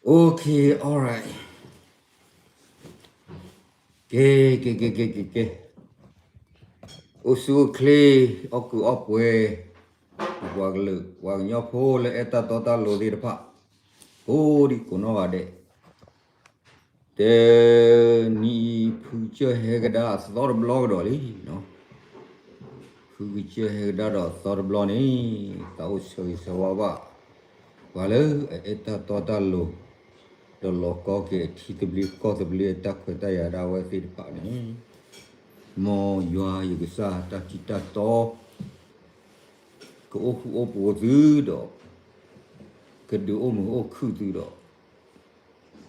Okay, alright. ကဲ ကဲ ကဲ ကဲ ကဲ ကဲ အိၣ်ဆူၣ်အိၣ်ချ့ အီၣ်ကုးအီၣ်ပှဲၤ ပှၤကလုာ် ပှၤကညီဖိလၢအဲၣ်တၢ်တီတၢ်လိၤသ့ၣ်တဖၣ် ကိးဒံကိးနီၢ်ဂၤဒဲး တနံၤအံၤ ဖုကစၢၢ်ဟဲကဒါအသီတဘျီကဒီးလံ. ဖုကစၢၢ်ဟဲကဒါဒီးအသီတဘျီန့ၣ် သးအိၣ်ဆၢဂ့ၤဆၢဝါဘၣ် ပှၤလၢအအဲၣ်တၢ်တီတၢ်လိၤ ဒီးလီၤကီက့ၤအထံသဘျ့ကီၢ်သဘျ့အတၢ်ခွဲးတၢ်ယာ်ဒၣ်ဝဲသ့ၣ်တဖၣ်န့ၣ် မ်ယွၤယကစၢ်တၢ်ထံၣ်တၢ်တီ ကအိၣ်ဃူအိၣ်ဖိးသုဒီး ကဒုးအိၣ်မုာ်အိၣ်ခုၣ်သုဒီး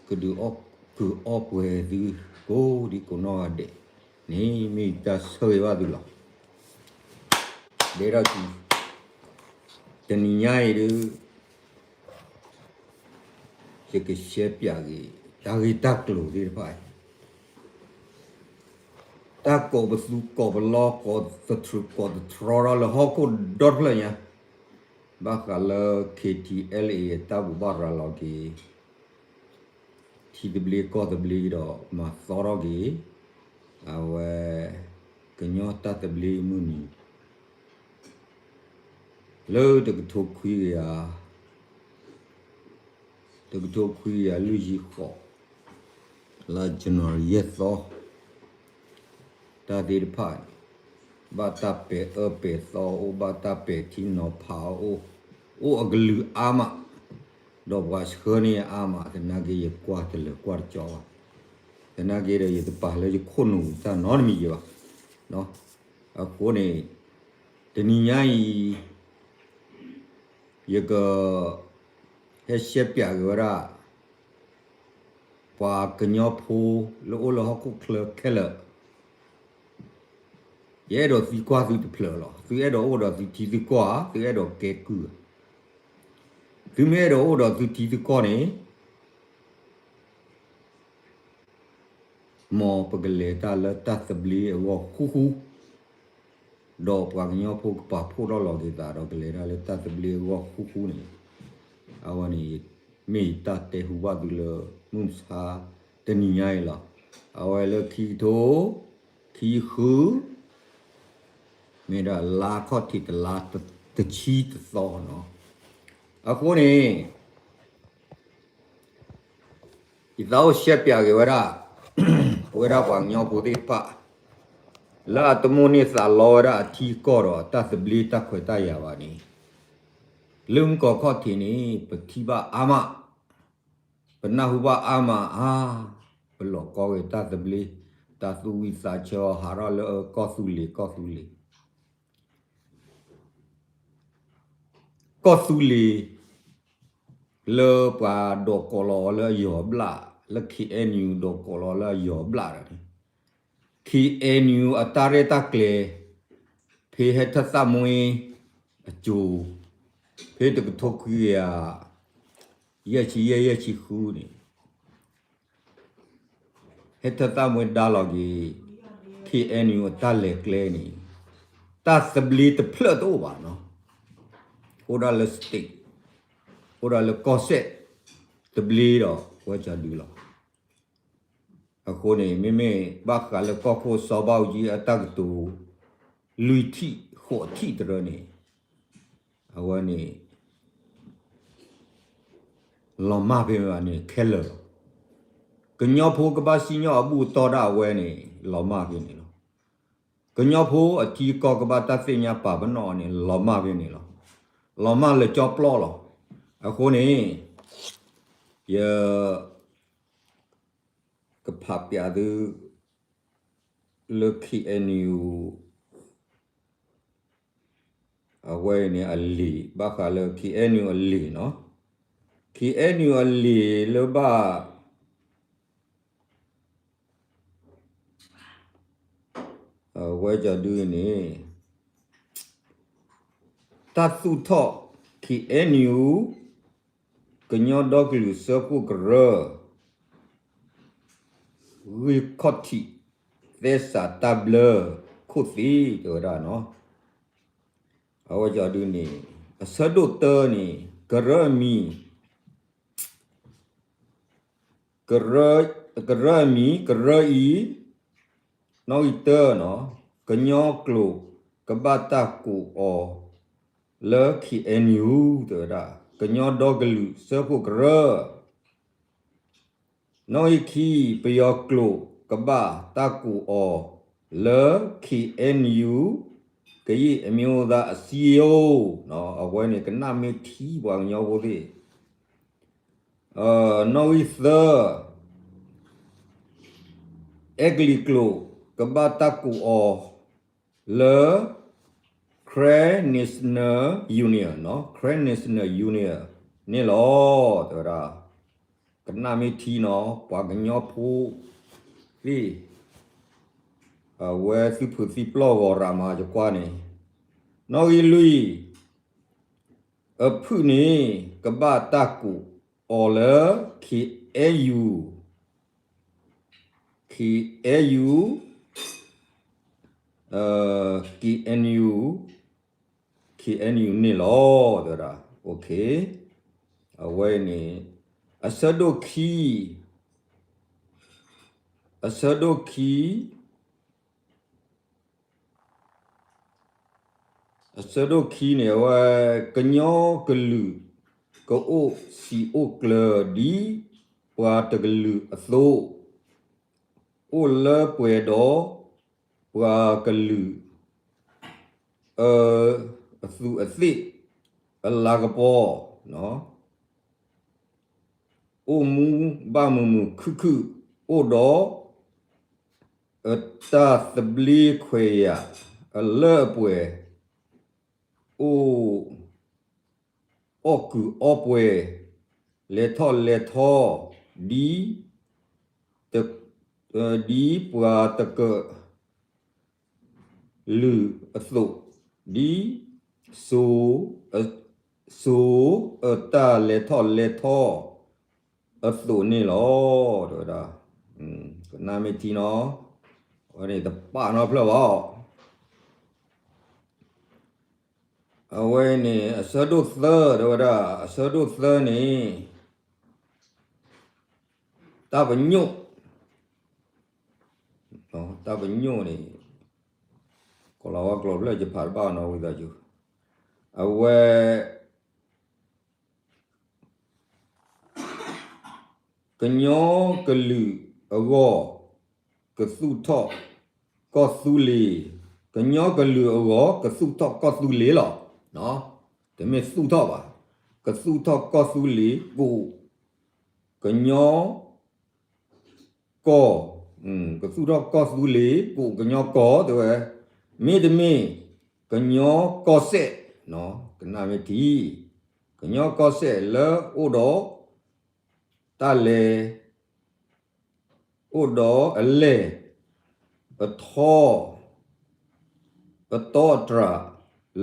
ကဒုးအီၣ်ကုးအီၣ်ပှဲၤသု ကိးဒံကိးနီၢ်ဂၤဒဲးန့ၣ် မ့ၢ်တၢ်ဆၢဂ့ၤဘၣ်သုလီၤ. ဒဲထီၣ်ကံ တနံၤညါအံၤဒုး ယကရှဲပၠးက့ၤ တၢ်ဂ့ၢ်တၢ်ကျိၤသ့ၣ်တဖၣ်အံၤ တၢ်ကိးပသူကိးပလီ ကိးသထြူးကိးသထြီထီၣ်လၢဟီၣ်ခိၣ်ဒီတဖျၢၣ်ညါ ဘၣ်ဃးလၢ KTLA အတၢ်ဘူၣ်ဘၣ်ရၤလီၤက့ၤ ထံသဘျ့ကီၢ်သဘျ့ဒီးမၤသီထီၣ်က့ၤ အဝဲ ကညီတၢ်သဘျ့မုၢ်နံၤ လၢတကထိခွံကယၤ တကထိခွံကယၤလွံၢ်ဆံဃိး လါ January ယဲၢ်သီ တၢ်သ့ၣ်တဖၣ်န့ၣ် ဘၣ်တၢ်ပဲာ်အၢပဲာ်သီအိၣ် ဘၣ်တၢ်ပဲာ်ထံနီၤဖးအိၣ် အိၣ်အကလုာ်အါမး ဒီးပှၤဆှၢန့ၢ်အါမး သနာ်က့ယကွၢ်တလၢာ်ကွၢ်တကၠီဘၣ် သနာ်က့ဒီးယတပာ်လၢယခိၣ်နူာ်တၢ်နီတမံၤယံၤဘၣ်. အဃိန့ၣ် တနံၤညါအံၤ ယက ဟဲရှဲပၠးက့ၤဝဲဒၣ် ပှၤကညီဖိလၢအိၣ်လၢဟီၣ်ခိၣ်ချၢခဲလၢာ် ယအဲၣ်ဒိးသံကွၢ်သုတဖျၢၣ်လီၤ. သုအဲၣ်ဒိးအိၣ်ဒီးသုထံသုကီၢ်ဧါ, သုအဲၣ်ဒိးကဲကုၢ်ဧါ. သုမ့ၢ်အဲၣ်ဒိးအိၣ်ဒီးသုထံသုကီၢ်န့ၣ် မ်ပကလဲၤတၢ်လၢတၢ်သဘျ့အဂီၢ်ဃူဃူ, ဒီးပှၤကညီဖိကပာ်ဖှိၣ်ထီၣ်လီၤက့ၤသးဒီးကလဲၤတၢ်လၢတၢ်သဘျ့အဂီၢ်ဃူဃူန့ၣ်, အဝဲန့ၣ် မ့ၢ်ယတၢ်တဲဟူဘၣ်သုလၢ မုၢ်မဆါတနံၤညါအံၤလီၤ. အဝဲလၢခံကထိ ခံဃု မ့ၢ်ဒၣ်လါခီၣ်ထံးတလါတဆံတသီနီၤ. အဃိန့ၣ် ယသးအိၣ်ရှဲပၠးက့ၤဝဲဒၣ် ပဝဲဒၣ်ပှၤကညီဖိသ့ၣ်တဖၣ် လၢအတမိၣ်န့ၢ်သးလီဝဲဒၣ်အထံအကီၢ်ဒီးတၢ်သဘျ့တၢ်ခွဲးတၢ်ယာ်ဘၣ်န့ၣ်, လၢမုၢ်ကီၢ်ခီၣ်ထံးန့ၣ် ပထံၣ်ဘၣ်အါမး, ပနၢ်ဟူဘၣ်အါမးအါ, ပလီၤကီက့ၤတၢ်သဘျ့, တၢ်သူၣ်ဝံၣ်သးဆၢအီၤဟးထီၣ်လၢကီၢ်သူလ့ၤကီၢ်သူလ့ၤ ကီၢ်သူလ့ၤ လၢပှၤဒိးကိးလီၤအီၤလၢအယီၤဘျၣ်, လၢ KNU ဒိးကိးလီၤလၢအယီၤဘျၣ်ဒီးန့ၣ်, KNU အတၢ်ရဲၣ်တၢ်ကျဲၤ ဖဲဟဲထၢၣ်သၣ်မှ့အစိၤ, ဖဲတကထိခွံကယၤ ယဲၢ်ဆံယဲၢ် ယဲၢ်ဆံဃုန့ၣ် ဟဲထၢၣ်သၣ်မှ့ဒါလီၤက့ၤ KNU အတၢ်လဲၤကျဲန့ၣ်, တၢ်သဘျ့တဖျၢၣ်တအိၣ်ဘၣ်နီၤ. အိၣ်ဒၣ်လၢ state, အိၣ်ဒၣ်လၢကီၢ်စဲၣ် သဘျ့ဒီးဝဲကၠီၤဒုလီၤ. အဃိန့ၣ် မ့မ့ၢ်ဘၣ်ဃးလၢကီၢ်ခိၣ်စီၤဘးအူကၠံအတၢ်ကတိၤ လွံၢ်ထံၣ်ဃိးထံၣ်တရၢန့ၣ်, အဝဲန့ၣ် လီၤမၢ်ဖဲန့ၣ်ဘၣ်န့ၣ်ခဲလၢာ်လီၤ. ကညီဖိကဘၣ်စံၣ်ညီၣ်အဘူၣ်အတီၢ်ဒၣ်အဝဲန့ၣ် လီၤမၢ်ဖဲန့ၣ်လီၤ. ကညီဖိအထံအကီၢ်ကဘၣ်တၢ်သ့ၣ်ညါပာ်ပနီၣ်အီၤန့ၣ် လီၤမၢ်ဖဲန့ၣ်လီၤ. လီၤမၢ်လၢကၠီပျီလီၤ. အဃိန့ၣ် ယ ကဖးပၠးသု လၢ KNU အဝဲန့ၣ်အလံာ် ဘၣ်ဃးလၢ KNU အလံာ်နီၤ, KNU အလံာ်လၢဘၣ် အဝဲကၠီၤဒုန့ၣ် တၢ်သူၣ်ထီၣ် KNU ကညီဒီကလုာ်စၢဖှိၣ်ကရၢ ဂ့ၢ်ခီၣ်ထံး သဲစးတၢ်ဘျၢခိၣ်သ့ၣ် တဲဝဲဒၣ်နီၤ. အဝဲကၠီၤဒုန့ၣ် အဆၢဒိၣ်တၢန့ၣ် ကရၢအမံၤ ကရၢအမံၤ ကရၢအံၤ, နီၣ်ဂံၢ်တၢ, ကညီကျိာ်ကဘၣ်တၢ်ကူးအီၤလၢ ခ့ၣ်အဲၣ်ယူၣ် တဲဝဲဒၣ် ကညီဒီကလုာ်စၢဖှိၣ်ကရၢ. နီၣ်ဂံၢ်ခံ ပယီၤကျိာ်ကဘၣ်တၢ်ကူးအီၤလၢ ခ့ၣ်အဲၣ်ယူၣ် ကရင်အမျိုးသားအစည်းအရုံး, အဝဲန့ၣ်ကနၣ်မ့ၢ်ထံပှၤကညီဖိသ့ၣ်. နီၣ်ဂံၢ်သၢ အဲကလံးကျိာ်ကဘၣ်တၢ်ကူးအီၤလၢ Karen National Union, Karen National Union န့ၣ်လီၤ တဲဝဲဒၣ်. ကနၣ်မ့ၢ်ထံနီၤ ပှၤကညီဖိသ့ၣ်, အဝဲသုဖုးသံပျီၢ်ဂီၤရၤမၤယကွၢ်န့ၣ်. နီၣ်ဂံၢ်လွံၢ် အဖုၣ်န့ၣ် ကဘၣ်တၢ်ကူးအီၤလၢ ခ့ၣ်အဲၣ်ယူၣ်, ခ့ၣ်အဲၣ်ယူၣ်, ခ့ၣ်အဲၣ်ယူၣ်, ခ့ၣ်အဲၣ်ယူၣ်န့ၣ်လီၤ တဲဝဲဒၣ်. အဝဲန့ၣ် အဆၢဒိၣ်ခံ, အဆၢဒိၣ်ခံ အဆၢဒိၣ်ခံန့ၣ် အဝဲ ကညီကလုာ်ကအိၣ်စံာ်အိၣ်ကျၢၤ ဒ်ပှၤတကလုာ်အသိး, အိၣ်လၢပှဲၤဒီးပှၤကလုာ် အသူးအသ့ၣ် အလၤကပီၤ, အိၣ်မူဘၣ်မုာ်မုာ်ခုၣ်ခုၣ်, အိၣ်ဒီး အတၢ်သဘျ့ခွဲးယာ်အလၢအပှဲၤ, အိၣ် အီၣ်ကုာ်အီပှဲၤ, လဲၤထီၣ်လဲၤထီ, ဒ် ဒ်ပှၤတကလုာ်အသိး, ဒ် စိၤအတၢ်လဲၤထီၣ်လဲၤထီအသိးန့ၣ်လီၤ တဲဝဲဒၣ်. ကနၣ်မ့ၢ်ထံနီၤ, အဝဲန့ၣ်တပာ်နီတဖျၢၣ်ဘၣ်. အဝဲန့ၣ် အဆၢဒိၣ်သၢ တဲဝဲဒၣ်, အဆၢဒိၣ်သၢန့ၣ် တၢ်ပညိၣ်, တၢ်ပညိၣ်န့ၣ် ကီၤလၤဝါကျိာ်ဖျၢၣ်ယဖးတဘၣ်နီၤ ဝံသးစူၤ, အဝဲ ကညီကလုာ်အဂီၢ် ကသူၣ်ထီၣ်ကီၢ်သူလ့ၤ, ကညီကလုာ်အဂီၢ် ကသူၣ်ထီၣ်ကီၢ်သူလ့ၤလီၤ. တမ့ၢ်သူၣ်ထီၣ်ဘၣ်, ကသူၣ်ထီၣ်ကီၢ်သူလ့ၤ ကိးကညီ ကီၢ်, ကသူၣ်ထီၣ်ကီၢ်သူလ့ၤ ကိးကညီကီၢ် တဲဝဲ, မ့တမ့ၢ် ကညီကီၢ်စဲၣ်, ကနၣ်မ့ၢ်ထံ, ကညီကီၢ်စဲၣ်လၢအိၣ်ဒီး တၢ်လဲၤ အိၣ်ဒီးအလဲၢ် အထီ အတီအတြၢ်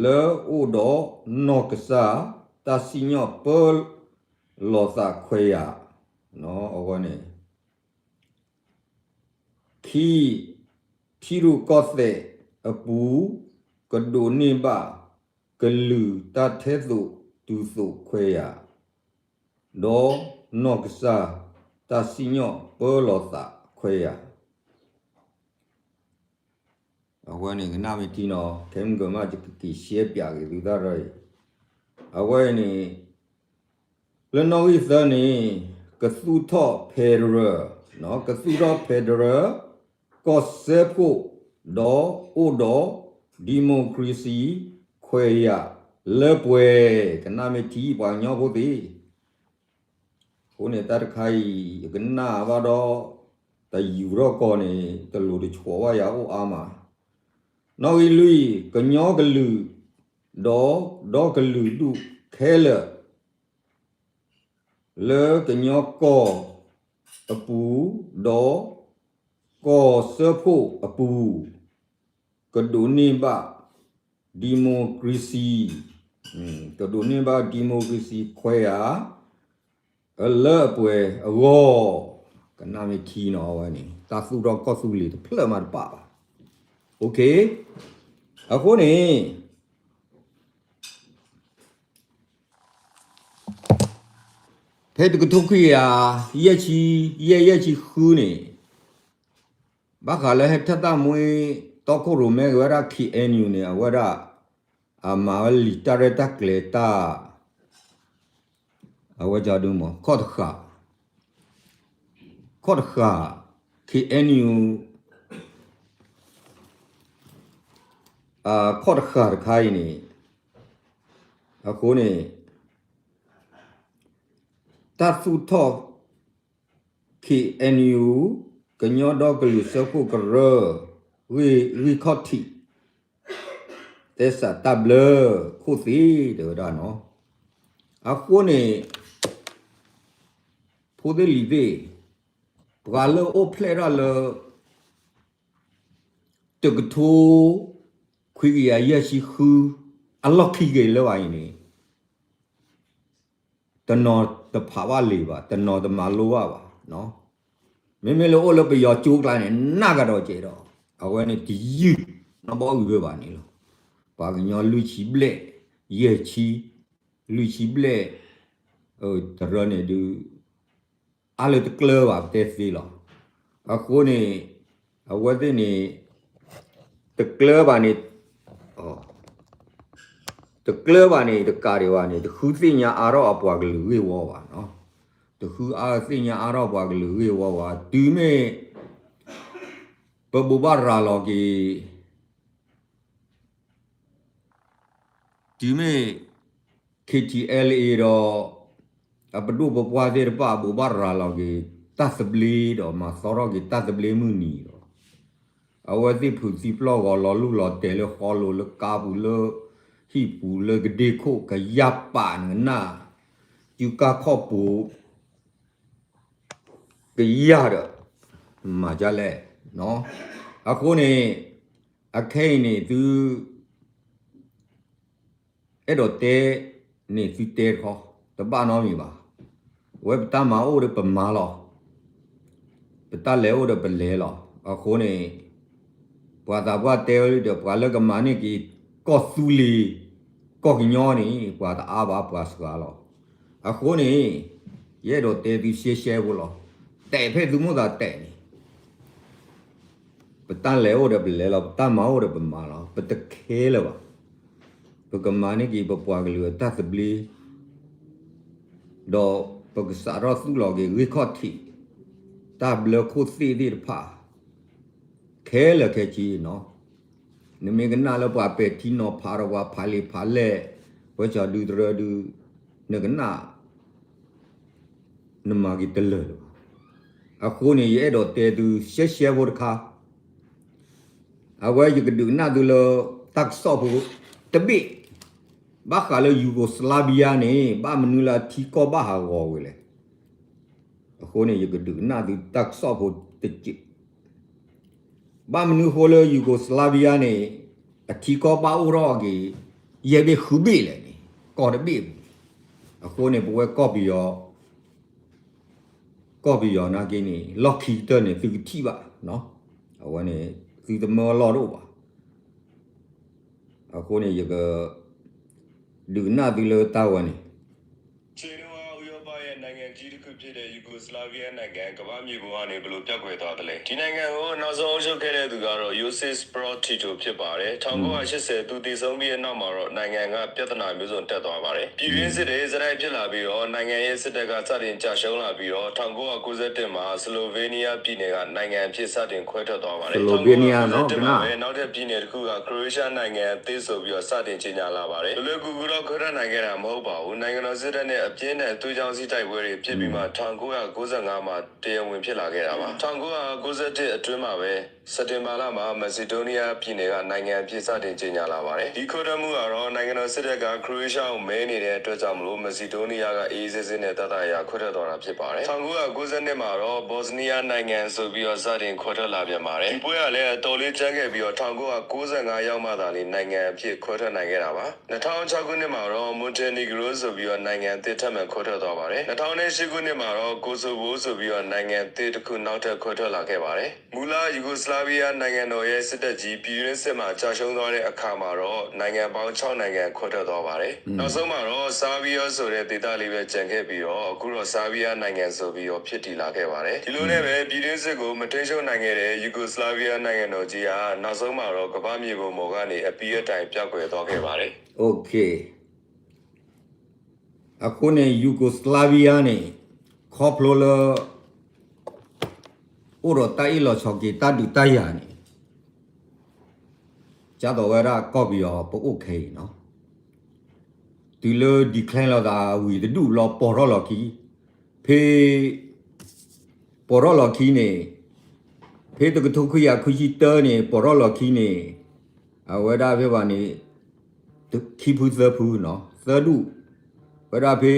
လၢအိၣ်ဒီးနီၢ်ကစၢ် တၢ်စံၣ်ညီၣ်ပၢလီၤသးခွဲးယာ်, အဝဲန့ၣ် ခံ, ထံရူၢ်ကီၢ်သဲးအပူၤ ကဒိးန့ၢ်ဘၣ် ကလုာ်တၢ်ထဲသိးတုၤသိးခွဲးယာ်, ဒီးနီၢ်ကစၢ် တၢ်စံၣ်ညီၣ်ပၢလီၤသးခွဲးယာ်. အဝဲန့ၣ်ကနၣ်မ့ၢ်ထံနီၤ, ခဲမုၢ်ကမၣ်ယကက့ၤရှဲပၠးက့ၤသုတၢ်ရၢအံၤ, အဝဲန့ၣ် လၢနီၣ်ဂံၢ်သၢန့ၣ် ကသူၣ်ထီၣ် federal, ကသူၣ်ထီၣ် federal ကီၢ်စၢဖှိၣ် ဒီးအိၣ်ဒီး democracy ခွဲးယာ်လၢပှဲၤ, ကနၣ်မ့ၢ်ထံပှၤကညီဖိသ့ၣ်. အဃိန့ၣ်တၢ်တခါအံၤ ယကနၣ်ဘၣ်ဒီး တယူၤထီၣ်ကီၢ်န့ၣ် တလိၤတဆှီဘၣ်ယၤအိၣ်အါမး. နီၣ်ဂံၢ်လွံၢ် ကညီကလုာ် ဒီး ဒီကလုာ်ဒူၣ်ခဲလၢာ် လၢကညီကီၢ်အပူၤ ဒီးကီၢ်စၢဖှိၣ်အပူၤ ကဒိးန့ၢ်ဘၣ် democracy, ကဒိးန့ၢ်ဘၣ် democracy ခွဲးယာ် အလၢအပှဲၤအဂီၢ်, ကနၣ်မ့ၢ်ထံနီၤ အဝဲန့ၣ် တၢ်သူၣ်ထီၣ်ကီၢ်သူလ့ၤတဖျၢၣ်မးတပာ်ဘၣ်. အဃိန့ၣ် ဖဲ ဖဲတကထိခွံကယၤ ယဲၢ်ဆံ, ယဲၢ်, ယဲၢ်ဆံဃုန့ၣ်, ဘၣ်ဃးလၢဟဲထၢၣ်သးမွ့ တီခိၣ်ရိၣ်မဲက့ၤဝဲဒၣ် K N U န့ၣ် အဝဲဒၣ် အမၤဝဲလံာ်တၢ်ရဲၣ်တၢ်ကျဲၤတၢ် အဝဲဒၣ်ဒုးမ့ၢ် ခီၣ်တဃာ်, ခီၣ်တဃာ် K N U ခီၣ်တဃာ်တခါအံၤန့ၣ်, အဃိန့ၣ် တၢ်သူၣ်ထီၣ် K N U ကညီဒီကလုာ်စၢဖှိၣ်ကရၢ ဂံၢ်ခီၣ်ထံး သဲစးတၢ်ဘျၢခိၣ်သ့ၣ်တဲဝဲဒၣ်နီၤ. အဃိန့ၣ် ဖိသ့ၣ်လံၤသ့ၣ်, ပှၤလၢအိၣ်ဖျဲၣ်ထီၣ်လၢ တကထိခွံကယၤယဲၢ်ဆံဃု အလီၢ်ခံက့ၤလၢၤဘၣ်အံၤန့ၣ် တနီၤတဖးဘၣ်လံာ်ဘၣ်, တနီၤတမၤလိဘၣ်ဘၣ်. မ့မ့ၢ်လၢအိၣ်လၢပယီၤကၠိကျါန့ၣ် နးကဒီးကဲးဒီး အဝဲန့ၣ်တယုၢ်နီတဘီအုၣ်ဘၣ်န့ၣ်လီၤ. ပှၤကညီလွံၢ်ဆံဘျဲၣ်, ယဲၢ်ဆံ, လွံၢ်ဆံဘျဲၣ်, တရၢန့ၣ်ဒုး အါလၢတကျၢၤဘၣ်ပတဲသ့လီၤ. အဃိန့ၣ် အဝဲသ့ၣ်န့ၣ် တကျၢၤဘၣ်န့ၣ် တကျၢၤဘၣ်န့ၣ် တကးဒံးဘၣ်န့ၣ် တဃုသ့ၣ်ညါအါထီၣ်အပှၤကလုာ်ဂ့ၢ်ဝီဘၣ်. တဃုအါသ့ၣ်ညါအါထီၣ်ပှၤကလုာ်ဂ့ၢ်ဝီဘၣ်. တုၤမ့ၢ် ပဘိးဘၣ်ရၤလီၤက့ၤ တုၤမ့ၢ် K T L A ဒီး အပဒိၣ်ပပှၢ်သ့ၣ်တဖၣ် ဘိးဘၣ်ရၤလီၤက့ၤ တၢ်သဘျ့ဒီး မၤသီထီၣ်က့ၤတၢ်သဘျ့မုၢ်နံၤဒီး အဝဲသ့ၣ်ဖုးသံပျီၢ်ဂီၤ လီၤလူၢ်လီၤတဲာ်လၢဃီလိၤ လၢကါပူၤ လၢဟံၣ်ပူၤ လၢကဒ့ခိၣ် ကယၢ်ပာ်နကနၣ် စုကါခီၣ်ပူၤ ကယၢ်ဒီး မၤဒ်လဲၣ်. အဃိန့ၣ် အခဲအံၤန့ၣ် သု အဲၣ်ဒိးတဲန့ၣ် သုတဲတခီ, တဘၣ်နီတမံၤဘၣ်. အဝဲပတၢ်မၤအိၣ်ဒီးပမၤလီၤ, ပတၢ်လဲၤအိၣ်ဒီးပလဲၤလီၤ. အဃိန့ၣ် ပှၤသးပှၢ်တဲဝဲဒီး ပှၤလၢကမၤန့ၢ်က့ၤ ကီၢ်သူလ့ၤ ကီၢ်ကညီန့ၣ် ပှၤတအါဘၣ် ပှၤစှၤလီၤ. အဃိန့ၣ် ယအဲၣ်ဒိးတဲသုရှဲရှဲဖိလီၤ. တဲာ်ဖဲသုမိၣ်သးတဲာ်န့ၣ် ပတၢ်လဲၤအိၣ်ဒီးပလဲၤလီၤ, ပတၢ်မၤအိၣ်ဒီးပမၤလီၤ, ပတခဲလၢၤဘၣ်. ပကမၤန့ၢ်က့ၤပပှၤကလုာ်အတၢ်သဘျ့, ဒီးပကစးထီၣ်သူၣ်လီၤက့ၤဂံၢ်ခီၣ်ထံး တၢ်ဘျၢခိၣ်သ့ၣ်သ့ၣ်တဖၣ် ခဲလၢာ်ခဲဆ့နီၤ. နမ့ၢ်ကနၣ်လၢပှၤပဲာ်ထံနီၤဖးဒီးပှၤဖးလံာ်ဖးလဲၢ် ပှဲၤစီၤဒုတရၢဒု နကနၣ် နမၤက့ၤတလၢာ်လၢၤဘၣ်. အဃိန့ၣ် ယအဲၣ်ဒိးတဲသုရှဲရှဲဖိတခါ, အဝဲယကဒုးကနၣ်သုလၢ တၢ်ကစီၣ်ဖိတဘ့ၣ်, ဘၣ်ဃးလၢ Yugoslavia န့ၣ် ဘၣ်မနုၤလၢအထံကီၢ်ဘၣ်ဟးဂီၤဝဲလဲၣ်. အဃိန့ၣ် ယကဒုးကနၣ်သုတၢ်ကစီၣ်ဖိတစဲး, ဘၣ်မနုၤအဃိလၢ Yugoslavia န့ၣ် အထံကီၢ်ဘၣ်အိၣ်ထီၣ်က့ၤ ယဲၢ်ဘ့ၣ်ဃုဘ့ၣ်လဲၣ်န့ၣ် ကီၢ်တဘ့ၣ်ပူၤ. အဃိန့ၣ် ပဝဲကီၢ်ပယီၤ ကီၢ်ပယီၤနာ်က့န့ၣ် လီၢ်ခံကတၢၢ်န့ၣ် သုကထံၣ်ဘၣ်, အဝဲန့ၣ် သုသမၢအလီၢ်တအိၣ်ဘၣ်. အဃိန့ၣ် ယက ဒုးကနၣ်သုလၢတၢ်ဝဲန့ၣ် ခြေတုန်းက ဥရောပရဲ့နိုင်ငံကြီးတစ်ခုဖြစ်တဲ့ ယူဂိုစလာဗီးယားနိုင်ငံ ကမ္ဘာ့မြေပုံကနေ ဘယ်လိုပျောက်ကွယ်သွားသလဲ။ ဒီနိုင်ငံကို နောက်ဆုံးအုပ်ချုပ်ခဲ့တဲ့သူကတော့ ယိုးစစ်ဘရော့ထီတို ဖြစ်ပါတယ်။ ထောင်ကိုးရာရှစ်ဆယ် သူသေဆုံးပြီးတဲ့နောက်မှာတော့ နိုင်ငံကပြဿနာမျိုးစုံတက်သွားပါတယ်။ ပြည်တွင်းစစ်တွေ ဆက်တိုက်ဖြစ်လာပြီးတော့ နိုင်ငံရဲ့စစ်တပ်က စတင်ကျရှုံးလာပြီးတော့ ထောင်ကိုးရာကိုးဆယ့်တစ်မှာ စလိုဗေးနီးယားပြည်နယ်က နိုင်ငံအဖြစ် စတင်ခွဲထွက်သွားပါတယ်။ ထောင်ကိုးရာကိုးဆယ့်တစ်မှာပဲ နောက်ထပ်ပြည်နယ်တစ်ခုက ခရိုအေးရှားနိုင်ငံအသစ်ဆိုပြီးတော့ စတင်ကြေညာလာပါတယ်။ လွယ်လွယ်ကူကူတော့ ခွဲထွက်နိုင်ခဲ့တာမဟုတ်ပါဘူး။ နိုင်ငံတော်စစ်တပ်နဲ့ အပြင်းအထန် သွေးချောင်းစည်းတိုက်ပွဲတွေဖြစ်ပြီးမှ ထောင်ကိုးရာကိုးဆယ့်ငါးမှာ တရားဝင်ဖြစ်လာခဲ့တာပါ။ ထောင်ကိုးရာကိုးဆယ့်တစ်အတွင်းမှာပဲ စက်တင်ဘာလမှာ မက်ဆီဒိုးနီးယားပြည်နယ်က နိုင်ငံအဖြစ် စတင်ကြေညာလာပါတယ်။ ဒီခွဲထွက်မှုကတော့ နိုင်ငံတော်စစ်တပ်က ခရိုအေးရှားကို မဲနေတဲ့အတွက်ကြောင့်မလို့ မက်ဆီဒိုးနီးယားက အေးအေးဆေးဆေးနဲ့ သက်သာရာရာ ခွဲထွက်သွားတာဖြစ်ပါတယ်။ ထောင်ကိုးရာကိုးဆယ့်နှစ်မှာတော့ ဘော့စနီးယားနိုင်ငံဆိုပြီးတော့ စတင်ခွဲထွက်လာပြန်ပါတယ်။ ဒီပွဲကလည်း အတော်လေးကြမ်းခဲ့ပြီးတော့ ထောင်ကိုးရာကိုးဆယ့်ငါးရောက်မှသာလျှင် နိုင်ငံအဖြစ် ခွဲထွက်နိုင်ခဲ့တာပါ။ နှစ်ထောင်ခြောက်ခုနှစ်မှာတော့ မွန်တနီဂရိုဆိုပြီးတော့ နိုင်ငံအသစ် ထပ်မံခွဲထွက်သွားပါတယ်။ နှစ်ထောင် ခုနှစ်မှာတော့ Kosovo ဆိုပြီးတော့နိုင်ငံသစ်တစ်ခုနောက်ထပ်ခွဲထွက်လာခဲ့ပါတယ်။ မူလ Yugoslavia နိုင်ငံတော်ရဲ့စစ်တပ်ကြီးပြည်တွင်းစစ်မှာကျရှုံးသွားတဲ့အခါမှာတော့နိုင်ငံပေါင်းခြောက်နိုင်ငံခွဲထွက်သွားပါတယ်။ နောက်ဆုံးမှာတော့ Serbia ဆိုတဲ့ဒေသလေးပဲကျန်ခဲ့ပြီးတော့အခုတော့ Serbia နိုင်ငံဆိုပြီးတော့ဖြစ်တည်လာခဲ့ပါတယ်။ ဒီလိုနဲ့ပဲပြည်တွင်းစစ်ကိုမထိန်းချုပ်နိုင်ခဲ့တဲ့ Yugoslavia နိုင်ငံတော်ကြီးဟာနောက်ဆုံးမှာတော့ကမ္ဘာမြေပုံပေါ်ကနေအပြီးအတိုင်ပျောက်ကွယ်သွားခဲ့ပါတယ်။ OK. အဃိန့ၣ် Yugoslavia န့ၣ် ခီဖျိလၢ အိၣ်ဒီးတၢ်အ့ၣ်လိာ်ဆိးက့တၢ်ဒုးတၢ်ယၤန့ၣ် ကၢ်သိးဝဲဒၣ်ကီၢ်ပယီၤပအိၣ်ခဲအံၤနီၤ, တုၤလၢ decline လိာ်သးဝံၤတဒူၣ်လီၤ ပိာ်ထီၣ်လီၤခံ, ဖဲ ပိာ်ထီၣ်လီၤခံန့ၣ် ဖဲတကထိခွံကယၤခွံဆံတၢန့ၣ် ပိာ်ထီၣ်လီၤခံန့ၣ် အဝဲဒၣ်ဖဲဘၣ်န့ၣ် ခံဖုသၢဖုနီၤ သၢဒူၣ်, ဝဲဒၣ်ဖဲ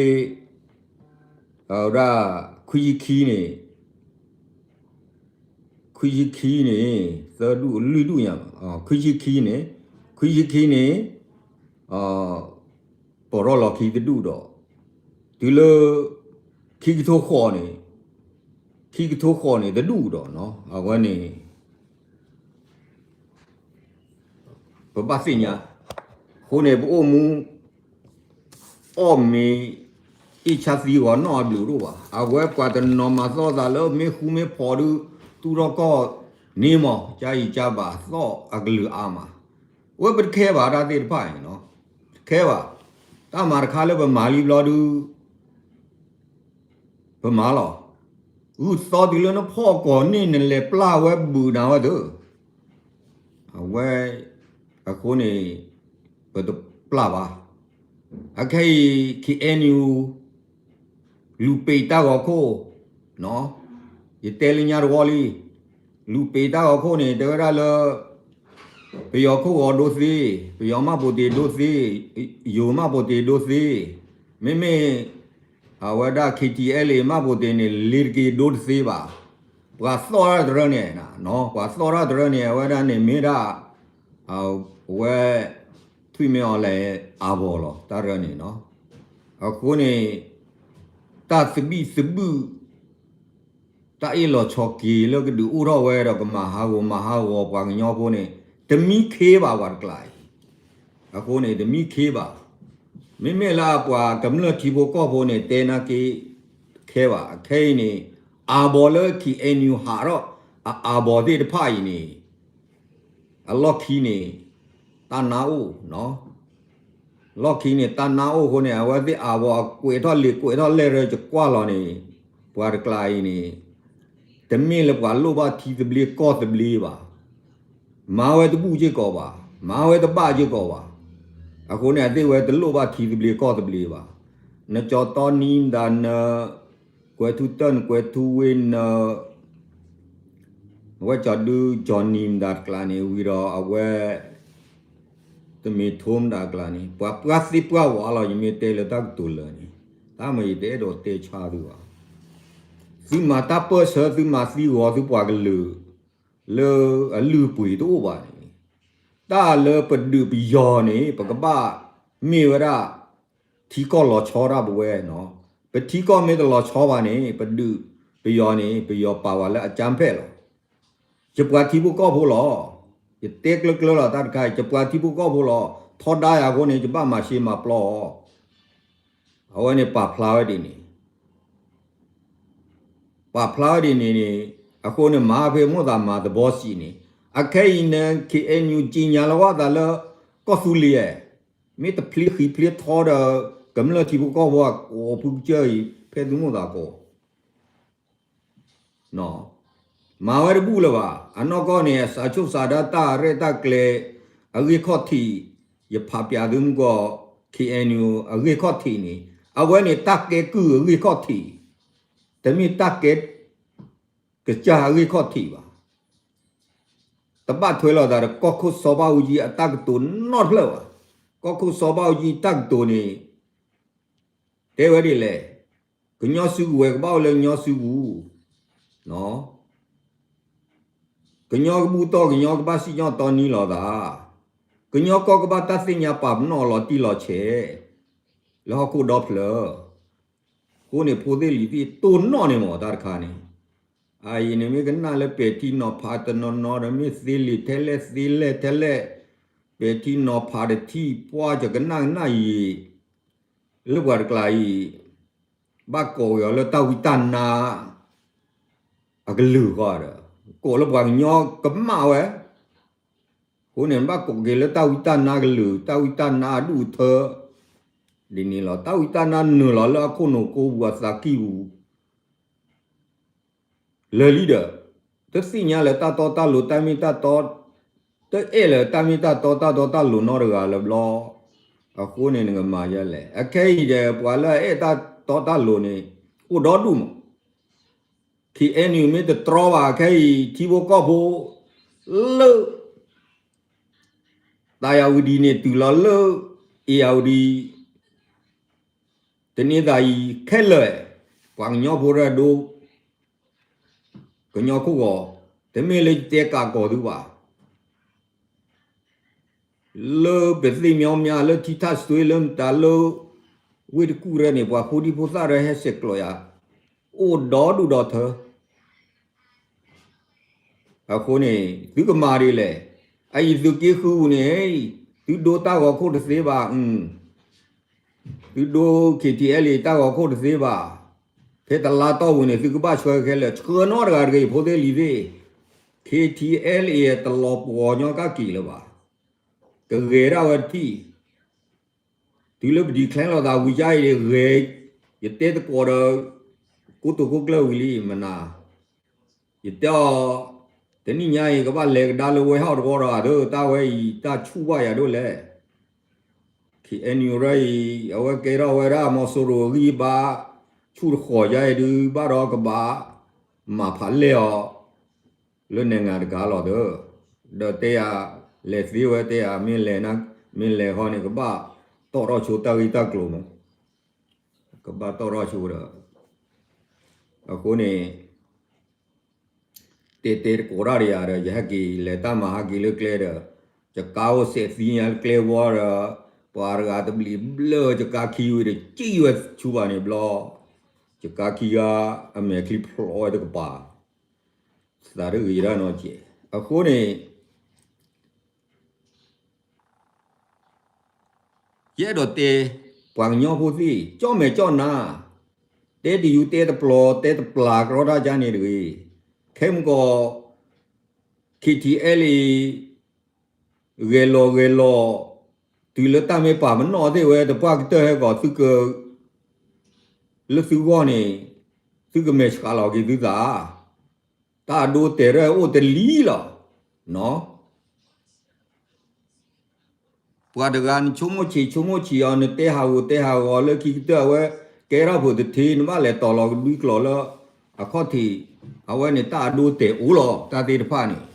အဝဲဒၣ် ခွံဆံခံန့ၣ် ခွံဆံခံန့ၣ် သၢဒူၣ်လွံၢ်ဒူၣ်ညါ, ခွံဆံခံန့ၣ် ခွံဆံခံန့ၣ် ပိာ်ထီၣ်လီၤခံတဒူၣ်ဒီး တုၤလၢ ခံကထိဃိးန့ၣ် ခံကထိဃိးန့ၣ်တဒူၣ်ဒီး အဝဲန့ၣ် ပဘၣ်သ့ၣ်ညါ, အဃိန့ၣ် ပအိၣ်မူ အီၣ်မ့ၤ အ့ၣ်ဆါသံဂီၤနီၣ်အဘျုးတအိၣ်ဘၣ်. အဝဲပှၤတနီၤမၤသီၣ်သးလၢမ့ၢ်ဃူမ့ၢ်ဖိးဒုး တူၢ်ထီၣ်ကီၢ်န့ၣ်မး ကၢ်အံၤကၢ်ဘၣ်သီၣ်အကလုာ်အါမး, အဝဲပတခဲဘၣ်တၢ်သ့ၣ်တဖၣ်န့ၣ်နီၤ, တခဲဘၣ်, တၢ်မၤတခါလၢပမၤလံဘျီဒုး ပမၤလီၤ. ဂုၢ်သီတုၤလၢနဖီၣ်ကိာ်န့ၣ် နလဲၤပျၢ်ဝဲဘုးနၤဝဲသ့ၣ်, အဝဲ အဃိန့ၣ် ပတပျၢ်ဘၣ်. အခဲအံၤ K N U လူၤပ့ၤတၢ်ဂီၤခိၣ်, ယတဲလၢညါတဝီလံ, လူၤပ့ၤတၢ်ဂီၤခိၣ်န့ၣ် တဲဝဲဒၣ်လၢ ပယီၤခိၣ်ဂီၤဒိသ့, ပယီၤမှတ်ပုံတင်ဒိသ့, ယိၤမှတ်ပုံတင်ဒိသ့, မ့မ့ၢ် အဝဲဒၣ် K T L A မှတ်ပုံတင်န့ၣ် လ့ၤတက့ၤဒိတသ့ဘၣ်. ပှၤသီၣ်တၢ်တရၢန့ၣ်, ပှၤသီၣ်တၢ်တရၢန့ၣ် အဝဲဒၣ်န့ၣ်မ့ၢ်ဒၣ် အဝဲ ထွံၣ်မ့ၢ်အီၤလဲၣ် အဘီၣ်လီၤ တၢ်တရၢန့ၣ်နီၤ. အဃိန့ၣ် တၢ်သဘံၣ်သဘုၣ် တၢ်အ့ၣ်လိာ်ဆိးက့လၢကဒုးအိၣ်ထီၣ်ဝဲဒီးကမၤဟးဂီၤမၤဟးဂီၤပှၤကညီဖိန့ၣ် တမံခ့ဘၣ်ပှၤတကျါအံၤ, အဃိန့ၣ် တမံခ့ဘၣ်. မ့မ့ၢ်လၢအပှၤကမျၢၢ်ထံဖိကီၢ်ဖိန့ၣ် တဲနာ်က့ ခဲဘၣ်. အခဲအံၤန့ၣ် အဘီၣ်လၢ K N U ဟးထီၣ် အအဘီၣ်သ့ၣ်တဖၣ်အံၤန့ၣ် အလီၢ်ခံန့ၣ် တၢ်နါအိၣ် လီၢ်ခံန့ၣ် တၢ်နါအိၣ်အဃိန့ၣ် အဝဲသ့ၣ်အဘီၣ်အကွဲးထီၣ်လံာ်ကွဲးထီၣ်လဲၢ်ရၢ ယကွၢ်လီၤန့ၣ် ပှၤတကျါအံၤန့ၣ် တမ့ၢ်လၢပှၤလိၣ်ဘၣ်ထံသဘျ့ကီၢ်သဘျ့ဘၣ်. မၤဝဲတဘူၣ်စ့ၢ်ကီးဘၣ်, မၤဝဲတဘၣ်စ့ၢ်ကီးဘၣ်. အဃိန့ၣ် အသ့ၣ်ဝဲတလိၣ်ဘၣ်ထံသဘျ့ကီၢ်သဘျ့ဘၣ်. နကၠီၤတီနံမတၤန ကွဲၤထူတၢၢ်နကွဲၤထူဝ့န အဝဲကၠီၤဒု ကၠီၤနံမတၤတကျါန့ၣ် ဝံၤဒီးအဝဲ တမ့ၢ်ထိမတၤတကျါန့ၣ် ပှၤပှၢ်သ့ပှၢ်ဝးလီၤ ယမ့ၢ်တဲလၢတၢ်ကတိၤလၢာ်န့ၣ် တၢ်မ့ၢ်ယတဲဒိးတဲဆါသုဘၣ်. သုမၤတၢ်ပၢၢ်ဆၢ သုမၤသံဂီၤသုပှၤကလုာ် လၢအလုၢ်အပှ့ၤတအိၣ်ဘၣ်န့ၣ် တၢ်လၢပဒုးပယီၤန့ၣ် ပကဘၣ်မ့ၢ်ဝဲဒၣ် ထံကီၢ်လီၤဆီဒၣ်ပဝဲနီၤ. ပထံကီၢ်မ့ၢ်တလီၤဆီဘၣ်န့ၣ် ပဒုးပယီၤန့ၣ် ပယီၤပာ်ဝဲလၢအကၠၢဖဲၣ်လီၤ. ယပှၤထံဖိကီၢ်ဖိလီၤ. ယတဲကျၢၤကျၢၤလီၤ တၢ်တခါအံၤ ယပှၤထံဖိကီၢ်ဖိလီၤ. ထီဒါယၤအဃိန့ၣ် ယဘၣ်မၤရှဲမၤပျီအီၤ. အဝဲန့ၣ်ပာ်ဖျါဝဲဒ်န့ၣ် ပာ်ဖျါဝဲဒ်န့ၣ်န့ၣ် အဃိန့ၣ် မၤဖဲမိၣ်သးမၤသဘီစံးန့ၣ် အခဲအံၤန့ၣ် K N U က့ညါလီၤဝဲသးလၢ ကီၢ်သူလ့ၤဧါ မ့ၢ်တဖျ့ဃံးဖျ့ထီဒီး ကမျၢၢ်ထံဖိကီၢ်ဖိအကိးဖုကစၢၢ်အံၤ ဖဲသုမိၣ်သးကိး မၤဝဲတဘူၣ်လၢၤဘၣ်. အနီၢ်ကီၢ်န့ၣ် စးဆိၣ်စးဒါတၢ်ရဲၣ်တၢ်ကျဲၤ အဂ့ၢ်ခီၣ်ထံး ယဖးပၠးသုမုၢ်ကီၢ် K N U အဂ့ၢ်ခီၣ်ထံးန့ၣ် အဝဲန့ၣ်တၢ်ကဲကုၢ်အဂ့ၢ်ခီၣ်ထံး, တမ့ၢ်တၢ်ကဲ ကစၢ်အဂ့ၢ်ခီၣ်ထံးဘၣ်. တဘၣ်ထွဲလိာ်သးဒီးကီၢ်ခိၣ်စီၤဘၣ်အူကၠံအတၢ်ကတိၤနီတဖျၢၣ်ဘၣ်. ကီၢ်ခိၣ်စီၤဘၣ်အူကၠံအတၢ်ကတိၤန့ၣ် တဲဝဲဒ်လဲၣ်, ကညီစုကဝဲၤကဘၣ်အိၣ်လၢကညီစုပူၤ, ကညီကဘူၣ်တီၢ် ကညီကဘၣ်စံၣ်ညီၣ်တီနံလိာ်သး, ကညီကီၢ်ကဘၣ်တၢ်သ့ၣ်ညါပာ်ပနီၣ်လီၤတံၢ်လီၤဆဲး လၢဟီၣ်ခိၣ်ဒီဖျၢၣ် အဃိန့ၣ်ဖိသ့ၣ်လံၤသ့ၣ်တိၢ်နီၣ်န့ၣ်မ့ၢ်တၢ်တခါန့ၣ်, အအံၤန့ၣ်မ့ၢ်ကနၣ်လၢပဲာ်ထံနီၤဖးတနီၤနီၤဒီး မ့ၢ်သ့လံာ်ထဲလဲၣ်သ့လဲၣ်ထဲလဲၣ်, ပဲာ်ထံနီၤဖးတထံၣ်ပှၢ်ကကနၣ်ကနၣ်အံၤ, လၢပှၤတကျါအံၤ ဘၣ်ကိးက့ၤအီၤလၢတၢ်ဝံတၢ်နါ အကလုာ်ဃီဒီး ကိးလၢပှၤကညီကမၣ်ဝဲ, အဃိန့ၣ် ဘၣ်ကိးက့ၤလၢတၢ်ဝံတၢ်နါကလုာ် တၢ်ဝံတၢ်နါအဒူၣ်အထၢ ဒ်န့ၣ်လီၤ. တၢ်ဝံတၢ်နါနုာ်လီၤလၢအခိၣ်နူာ်ကိပူၤအသးကံၢ်ပူၤ လၢာ်လံဒီး တသ့ၣ်ညါလၢတၢ်တီတၢ်လိၤတၢ်မ့ၢ်တၢ်တီ, တအဲၣ်လၢတၢ်မ့ၢ်တၢ်တီတၢ်တီတၢ်လိၤနီတဂၤလၢၤဘျီ, အဃိန့ၣ်နကမၤယဲလဲၣ်. အခဲအံၤဒီး ပှၤလၢအအဲၣ်တၢ်တီတၢ်လိၤန့ၣ် အိၣ်ဒီဒူၣ်မး ခ့ၣ်အဲၣ်ယူၣ် မ့ၢ်တတြီဘၣ် ခဲအံၤ ထံဖိကီၢ်ဖိ လၢ သးယၤဝဒံၤန့ၣ် တုၤလီၤလၢ အ့ၣ်ယၤဝဒံၤ တန့ၤသးအံၤခဲလၢာ်, ပှၤကညီဖိတဒိ ကညီခိၣ်ဂီၤ တမ့ၢ်လၢယတဲကးကီၤသုဘၣ် လၢပသ့ၣ်မညီမညီ လၢထံထၣ်စွ့လၢမတၤလၢ ဝ့ၢ်တကူၣ်ရဲၣ်န့ၣ် ပှၤဖိဒံဖိသၣ်ရဲၣ်ဟဲဆဲးကျိးယၤ အိၣ်ဒီဒူၣ်ဒီထၢ အဃိန့ၣ် သုကမၤဒ်လဲၣ်. အအံၤသုးက့ဃုပူၤန့ၣ် သုဒိတၢ်ဂီၤခိၣ်တသ့ဘၣ်, သုဒိ ခ့ၣ်ထံၣ်အဲလ်အ့ တၢ်ဂီၤခိၣ်တသ့ဘၣ်. ဖဲတလါတီၢ်ပူၤန့ၣ် သုကဘၣ်ဆှၢခဲလၢာ် ဆှၢနီတဂၤတဂ့ၤ ဖိသ့ၣ်လံၤသ့ၣ်, ခ့ၣ်ထံၣ်အဲလ်အ့ တလီၤပှီၤညီကၣ်က့ၤလၢၤဘၣ်. ကဂဲၤဒၣ်ဝဲတထံၣ် တုၤလၢပ declare လိာ်သးဝံၤယါအံၤ ဂဲၤ ယတဲသကိးဒီး ကိတိာ်ခိၣ်ကျၢၢ်ဝံၤလံ မနၤ ယတဲအီၤ တနံၣ်ညါအံၤ ကဘၣ်လဲၤကဒါလၢ warehouse တဝီဒီး အဒိ တၢ်ဝဲအံၤ တၢ်ဆူၣ်ဘၣ်ယၤဒိၣ်လဲၣ်. ခ့ၣ်အဲၣ်ယူၣ်ရၢအံၤ အဝဲကဲထီၣ်ဝဲဒၣ် မီၤစိရိၤအဂံၢ်အဘါ ဆူၣ်တဃီၤယါအံၤဒုး ဘၣ်ဒီးကဘၣ်မၤဖးလဲၢ်အီၤ လၢနဲၣ်ငါတကးလီၤဒီး, ဒီးတဲယၤ လဲၤသ့ဝဲတဲယၤ မ့ၢ်လဲၤ, မ့ၢ်လဲၤဃီန့ၣ် ကဘၣ်တီၣ်ထီၣ်ဆိတၢ်ဂ့ၢ်တၢ်ကျိၤမး, ကဘၣ်တီၣ်ထီၣ်ဆိဒီး, အဃိန့ၣ် တဲတဲတကိးတၢ်ဒီးယၤဒီး ယဟဲက့ၤလဲၤတၢ်မၤဟဲက့ၤလၢကျဲဒီး, ယကါအိၣ်စဲးသံညါလၢကျဲဝီဒီး, ပှၤတဂၤတဘျံးဘျၢ ယကါခံဝံၤဒီး ကံၣ်ဝဲဆူဘၣ်န့ၣ်ဘျီ, ယကါခံဂၤ အမဲာ်ချံဖျိးဝဲတကပၤ, သးတဂ့ၤဒၣ်နီတစဲး. အဃိန့ၣ် ယအဲၣ်ဒိးတဲ ပှၤကညီဖိသ့ၣ် ကၠီၣ်မဲာ်ကၠီၣ်နါ, တဲတယူၤတဲတပျီၤ တဲတပျၢ်ကရီတၢ်ကါန့ၣ်တဂ့ၤ. ခဲမုၢ်ကီး ခ့ၣ်ထံၣ်အဲလ်အ့ ဂဲၤလီၤဂဲၤလီၤ, တုၤလၢတၢ်မ့ၢ်ပာ်ပနီၣ်သ့ၣ်ဝဲ တပှၢ်ကတၢၢ်ဟဲကီး သုက လၢသုဂီၢ်န့ၣ် သုကမဲာ်ဆှးလီၤက့ၤသုသး, တၢ်အဒိတဲာ်ရဲၣ်အိၣ်တလံလီၤ. ပှၤတဂၤနဆိကမိၣ်ဆံးဆိကမိၣ်ဆံးအီၤ နတဲဟးဂီၤတဲဟးဂီၤလၢခံကတၢၢ်အဝဲ ကဲထီၣ်ဖိတထ့ နဘၣ်လဲၤတီၤလီၤကဒွံကျိာ်လၢ အခီၣ်ထံး အဝဲန့ၣ်တၢ်အဒိတဲာ်အိၣ်လီၤ တၢ်သ့ၣ်တဖၣ်န့ၣ်.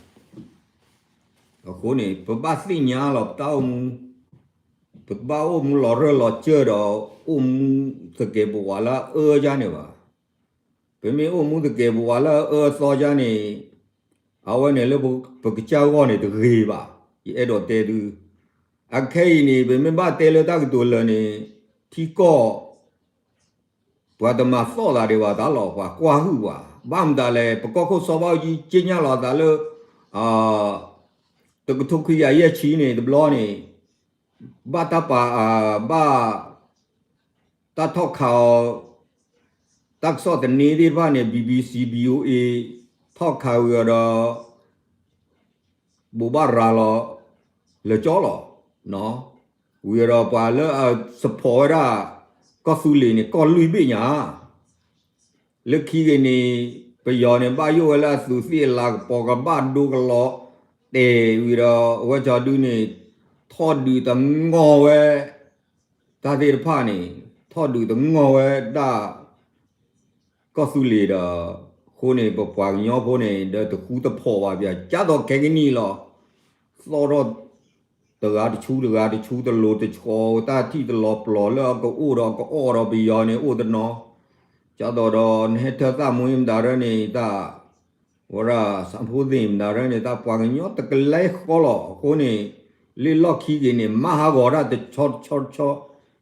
အဃိန့ၣ် ပဘၣ်သ့ၣ်ညါလီၤပတၢ်အိၣ်မူ, ပတဘၣ်အိၣ်မူလီၤရၢၢ်လီၤစၢၢ်ဒီး အိၣ်မူသကဲးပဝးလၢအအၢယါန့ၣ်ဘၣ်. ပမ့ၢ်အိၣ်မူသကဲးပဝးလၢအအၢအသီယါန့ၣ် အဝဲန့ၣ်လၢပကစၢ်ဂီၢ်န့ၣ်တဂ့ၤဘၣ်. ယအဲၣ်ဒိးတဲသု, အခဲအံၤန့ၣ် ပမ့ၢ်ဘၣ်တဲလၢတၢ်ကတိၤလၢာ်န့ၣ် ထံကီၢ် ပှၤတမၤသီၣ်သးဒံးဘၣ်တၢ်လီၤ ပှၤကွၢ်ဟုၣ်ပှၤ, ဘၣ်မတၤလဲၣ် ပကီၢ်ခိၣ်စီၤဘၣ်အူကၠံကၠ့ညၣ်လီၤသးလၢ တကထိခွံကယၤယဲၢ်ဆံန့ၣ် တဘျီန့ၣ် ဘၣ်တၢ်ပာ် ဘၣ် တၢ်ထီၣ်ခးအီၤ တၢ်ကစီၣ်သန့သ့ၣ်တဖၣ်န့ၣ် BBC, VOA ထီၣ်ခးဝံၤအီၤဒီး ဘိးဘၣ်ရၤလီၤ လၢကၠီလီၤ. ဝံၤအီၤဒီးပှၤလၢအ support ဝဲဒၣ် ကီၢ်သူလ့ၤန့ၣ် ကီၢ်လွံၢ်ဘ့ၣ်ညါ လၢခံက့ၤန့ၣ် ပယီၤန့ၣ် ဘၣ်ယိၣ်ဝဲလၢအသူးသ့ၣ်အလၤကပီၤကဘၣ်ဒိကလီၤတဲာ်ဝံၤဒီး အဝဲကၠီဒုန့ၣ် ထီၣ်ဒုးတငီၢ်ဝဲ တၢ်သ့ၣ်တဖၣ်န့ၣ် ထီၣ်ဒုးတငီၢ်ဝဲဒၣ် ကီၢ်သူလ့ၤဒီး အဃိန့ၣ် ပပှၤကညီဖိန့ၣ် ဒီးတဃူတဖိးဘၣ်ပၠး ကၢ်သိးခဲကနံၣ်လီၤ. သီၣ်ထီၣ် တဂၤတဆူတဂၤတဆူ တလိၤတဆီ တၢ်ထံၣ်တလီၤပျီၤလၢအကအိၣ်ဒီးကအီၣ်ဒီးပယီၤန့ၣ် အိၣ်တနီၤ ကၢ်သိးဒီးနဟဲထၢၣ်သၣ်မူမတၤရဲၣ်န့ၣ် တၢ် ဝဲဒၣ်စၣ်ဖိသ့ၣ်မတၤရဲၣ်န့ၣ် တၢ်ပှၤကညီတကလဲဃီလီၤ. အဃိန့ၣ် လၢလီၢ်ခံက့ၤန့ၣ် မၤဟးဂီၤတၢ်တဆီတဆီတဆီ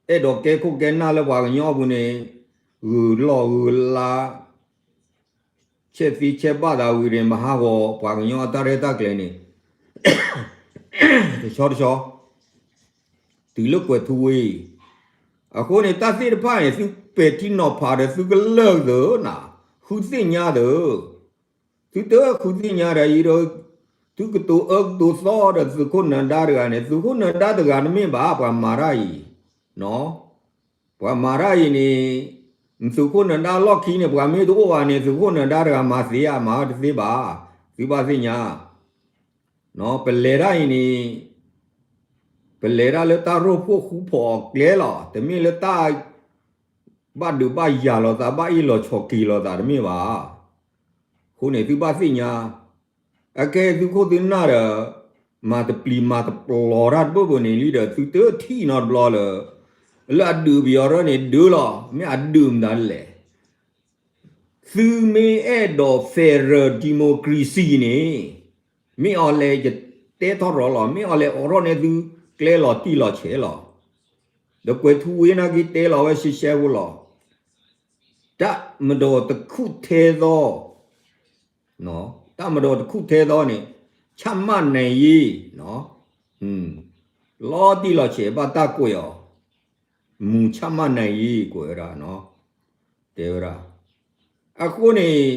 အဲၣ်ဒိးကဲခိၣ်ကဲနၢ်လၢပှၤကညီအပူၤန့ၣ် ဂုာ်လီၢ်ဂုာ်လါ ဆဲးသ့ဆဲးဘၣ်သးဝံၤန့ၣ် မၤဟးဂီၤပှၤကညီအတၢ်ရဲၣ်တၢ်ကျဲၤန့ၣ် တဆီတဆီ တုၤလၢကွဲၤထူဝ့ၢ်အံၤ. အဃိန့ၣ် တၢ်သ့ၣ်တဖၣ်န့ၣ် သုပဲာ်ထံနီၤဖးဒီးသုကလၢၢ်သၢနၤ, ဃုသ့ၣ်ညါသၢ, သုတဃုသ့ၣ်ညါဒီးအံၤဒီး သုကတိၤအၢကတိၤသီဒီးသုးခိၣ်နၢၤဒါတဂၤန့ၣ်, သုးခိၣ်နၢၤဒါတဂၤတမ့ၢ်ဘၣ် ပှၤမၤတၢ်အံၤ, ပှၤမၤတၢ်အံၤန့ၣ် သုးခိၣ်နၢၤဒါလီၢ်ခံန့ၣ် ပှၤမ့ၢ်တအိၣ်ဘၣ်န့ၣ် သုးခိၣ်နၢၤဒါတဂၤမၤသ့ဧါ, မၤအၢတသ့ဘၣ်, သုဘၣ်သ့ၣ်ညါ ပလဲၤတၢ်အံၤန့ၣ် ပလဲၤတၢ်လၢတၢ်ရိၣ်ဖှိၣ်ဃူဖိးအကျဲလီၤ. တမ့ၢ်လၢတၢ်ဘၣ်ဒုးဘၣ်ယၤလိာ်သး ဘၣ်အ့ၣ်လိာ်ဆိးက့လိာ်သးတမ့ၢ်ဘၣ်. အဃိန့ၣ် သုဘၣ်သ့ၣ်ညါ, အကဲသုးခိၣ်သုးနၢ်ဒီး မၤတပျံၤမၤတပျီၤတၢ်တဘၣ်ဘၣ်န့ၣ်လံဒီး သုတထံၣ်နီတဘျီလၢ လၢအဒုးပယီၤရၢန့ၣ်ဒုးလီၤ. မ့ၢ်အဒုးမတၤလဲၣ် သုမ့ၢ်အဲၣ်ဒိး federal democracy န့ၣ် မ့ၢ်အီၤလဲၣ် ယတဲထီၣ်ရီၤလီၤ, မ့ၢ်အီၤလဲၣ်အိးထီၣ်န့ၢ်သုကျဲလီၤတံၢ်လီၤဆဲးလီၤ. ဒီးကွဲၤထူဝ့ၢ်နာ်က့တဲလီၤဝဲရှဲရှဲဖိလီၤ. တပ်မတော်တစ်ခုတည်းသော, တပ်မတော်တစ်ခုတည်းသောန့ၣ် ချမှတ်နိုင်ရေး လီၤတံၢ်လီၤဆဲးဘၣ်တၢ်ကွဲးအီၤ, မူချမှတ်နိုင်ရေး ကွဲးဝဲဒၣ်, တဲဝဲဒၣ်. အဃိန့ၣ်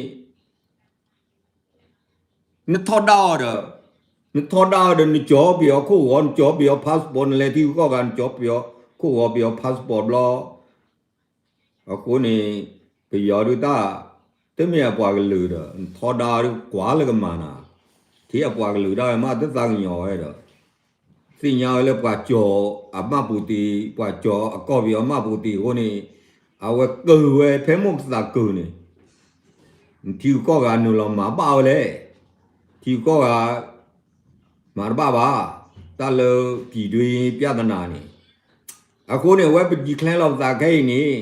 နထီဒါအီၤဒီး, နထီဒါအီၤဒီး နကၠီပယီၤခိၣ်ဂီၤ, နကၠီပယီၤ passport, နလဲၤထံဂုၤကီၢ်ဂၤ နကၠီပယီၤခိၣ်ဂီၤ ပယီၤ passport ဘျီ. အဃိန့ၣ် ပယီၤဒုးတၢ် တမ့ၢ်အပှၤကလုာ်ဒီး နထီဒါဒုးကွၢ်လၢကမၤနၤ, ထံအပှၤကလုာ်ဒၣ်ဝဲမး တသးကညီၤဝဲဒီး သ့ၣ်ညါဝဲလၢပှၤကၠီအမှတ်ပုံတင်, ပှၤကၠီအကီၢ်ပယီၤမှတ်ပုံတင်အဃိန့ၣ် အဝဲကၢၤဝဲဖဲမိၢ်ကသးကၢၤန့ၣ်, ထံဂုၤကီၢ်ဂၤနုာ်လီၤမၤဘၣ်ဝဲလဲၣ်, ထံဂုၤကီၢ်ဂၤ မၤတဘၣ်ဘၣ်, တၢ်လၢ ပြည်တွင်းပြဿနာ န့ၣ်, အဃိန့ၣ် အဝဲပ declare လီၤပသးခဲအံၤန့ၣ်,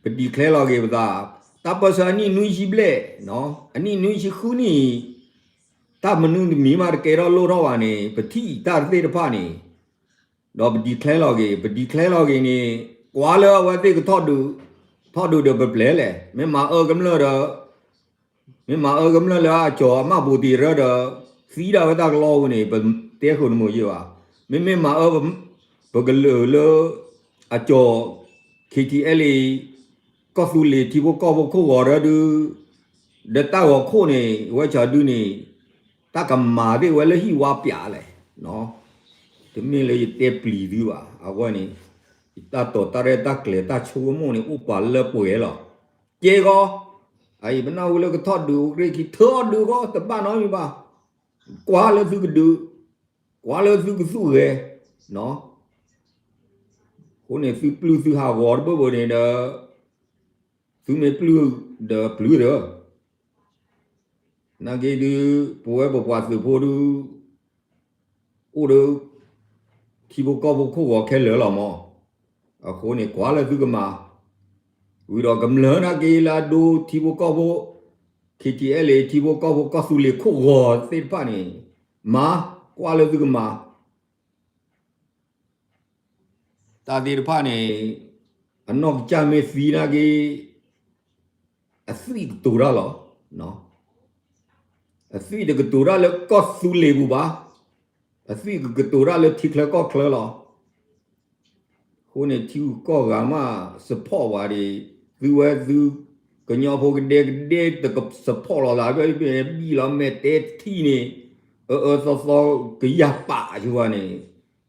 ပ declare လီၤက့ၤပသး, တၢ်ပၢၢ်ဆၢအနံၣ်နွံဆံဘျဲၣ်, အနံၣ်နွံဆံဃုနံၣ် တၢ်မနုၤတမံၤမးတကဲထီၣ်လိၣ်ထီၣ်ဘၣ်န့ၣ် ပထံၣ်တၢ်သ့ၣ်တဖၣ်န့ၣ်, ဒီးပ declare လီၤက့ၤ, ပ declare လီၤက့ၤန့ၣ် ကွၢ်လၢအဝဲသ့ၣ်ကထီၣ်ဒုး, ထီၣ်ဒုးဒီးပပျဲၤလဲၣ်, မ့ၢ်မၤအၢကမျၢၢ်ဒီး မ့ၢ်မၤအၢကမျၢၢ်လၢအကၠီအမှတ်ပုံတင်ရၢဒီး သံဒၣ်ဝဲတၢ်ကလီပူၤန့ၣ် ပတဲဃုာ်တမုာ်ယဲၢ်ဘၣ်. မ့မ့ၢ်မၤအၢ ပကလုာ်လၢအကၠီ KTLA ကီၢ်သူလ့ၤထံဖိကီၢ်ဖိခိၣ်ဂီၤရၢဒုး ဒီးတၢ်ဂီၤခိၣ်န့ၣ် ဝဲဆၢဒုးန့ၣ် တၢ်ကမၤသ့ၣ်ဝဲလၢဟံၣ်ဝါပၠးလဲၣ်. တမ့ၢ်လၢယတဲပျံၤသုဘၣ်. အဝဲန့ၣ် ယတၢ်တိာ်တၢ်ရဲၣ်တၢ်ကျဲၤတၢ်ဆိကမိၣ်န့ၣ် အိၣ်ပှၤလၢပှဲၤလီၤ. ကဲဂီၤ, အအံၤပနၢ်ဟူလၢကထီၣ်ဒုးအိၣ်ကြ့ၢ်ခံ ထၢအီၤဒုးဂီၤ တဘၣ်နီတမံၤဘၣ်. ကွၢ်လၢသုကဒုး, ကွၢ်လၢသုကသူၣ်ဂဲၤ, အဃိန့ၣ် သုပျုၢ်သုဟးဂီၤတဘၣ်ဘၣ်န့ၣ်ဒီး သုမ့ၢ်ပျုၢ်ဒီးပျုၢ်ဒီး နာ်က့ဒုး ပဝဲပပှၤသုးဖိဒုး အိၣ်ဒီး ထံဖိကီၢ်ဖိခိၣ်ဂီၤခဲလၢာ်လီၤမး. အဃိန့ၣ် ကွၢ်လၢသုကမၤ, ဝံၤဒီးကမျၢၢ်နာ်က့လၢအဒိထံဖိကီၢ်ဖိ KTLA ထံဖိကီၢ်ဖိကီၢ်သူလ့ၤခိၣ်ဂီၤသ့ၣ်တဖၣ်န့ၣ် မၤ, ကွၢ်လၢသုကမၤ တၢ်သ့ၣ်တဖၣ်န့ၣ် အနီၢ်ကစၢ်မ့ၢ်သံနာ်က့ အသွံၣ်ကတိၤတၢ်လီၤ. အသွံၣ်တကတိၤတၢ်လၢကီၢ်သူလ့ၤပူၤဘၣ်. အသွံၣ်ကကတိၤတၢ်လၢထံချၢကီၢ်ချၢလီၤ. အဃိန့ၣ် ထံဂုၤကီၢ်ဂၤမး support ဝဲဒၣ်, သုဝဲသု ကညီဖိကဒဲကဒဲတက support လီၤသး ဘံၣ်လီၤမဲာ်တဲထံၣ်န့ၣ် အၢအၢသီသီ ကယၤပာ်ဆိဝဲန့ၣ်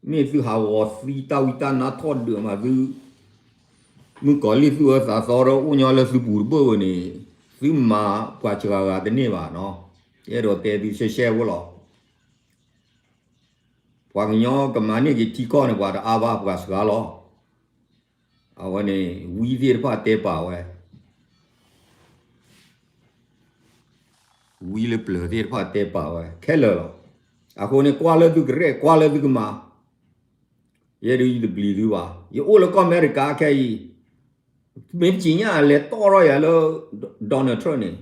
မ့ၢ်သုဟးဂီၤသံတၢ်ဝံတၢ်နါထီၣ်ဒုးမးသု မုၣ်ကီၤလံၢ်သူၣ်အၢသးသီဒီးအိၣ်ညီလၢသုပူၤတဘၣ်ဝဲန့ၣ် သုမၤပှၤစှၤဂၤတန့ၢ်ဘၣ်နီၤ. ယအဲၣ်ဒိးတဲသုရှဲရှဲဖိလီၤ. ပှၤကညီကမၤန့ၢ်က့ၤထံကီၢ်န့ၣ် ပှၤတအါဘၣ် ပှၤစှၤလီၤ. အဝဲန့ၣ် ဝံသ့ၣ်တဖၣ်တဲပာ်ဝဲ ဝံလၢပျၢၤသ့ၣ်တဖၣ်တဲပာ်ဝဲခဲလၢာ်လီၤ. အဃိန့ၣ် ကွၢ်လၢသုကရဲၣ် ကွၢ်လၢသုကမၤ, ယဲဒုးယတပျံၤသုဘၣ်. ယအိၣ်လၢကီၢ်အမဲရကၤခဲအံၤ မ့ၢ်ပသ့ၣ်ညါလဲၤတီၣ်ထီၣ်ယၤလၢ Donald Trump န့ၣ်,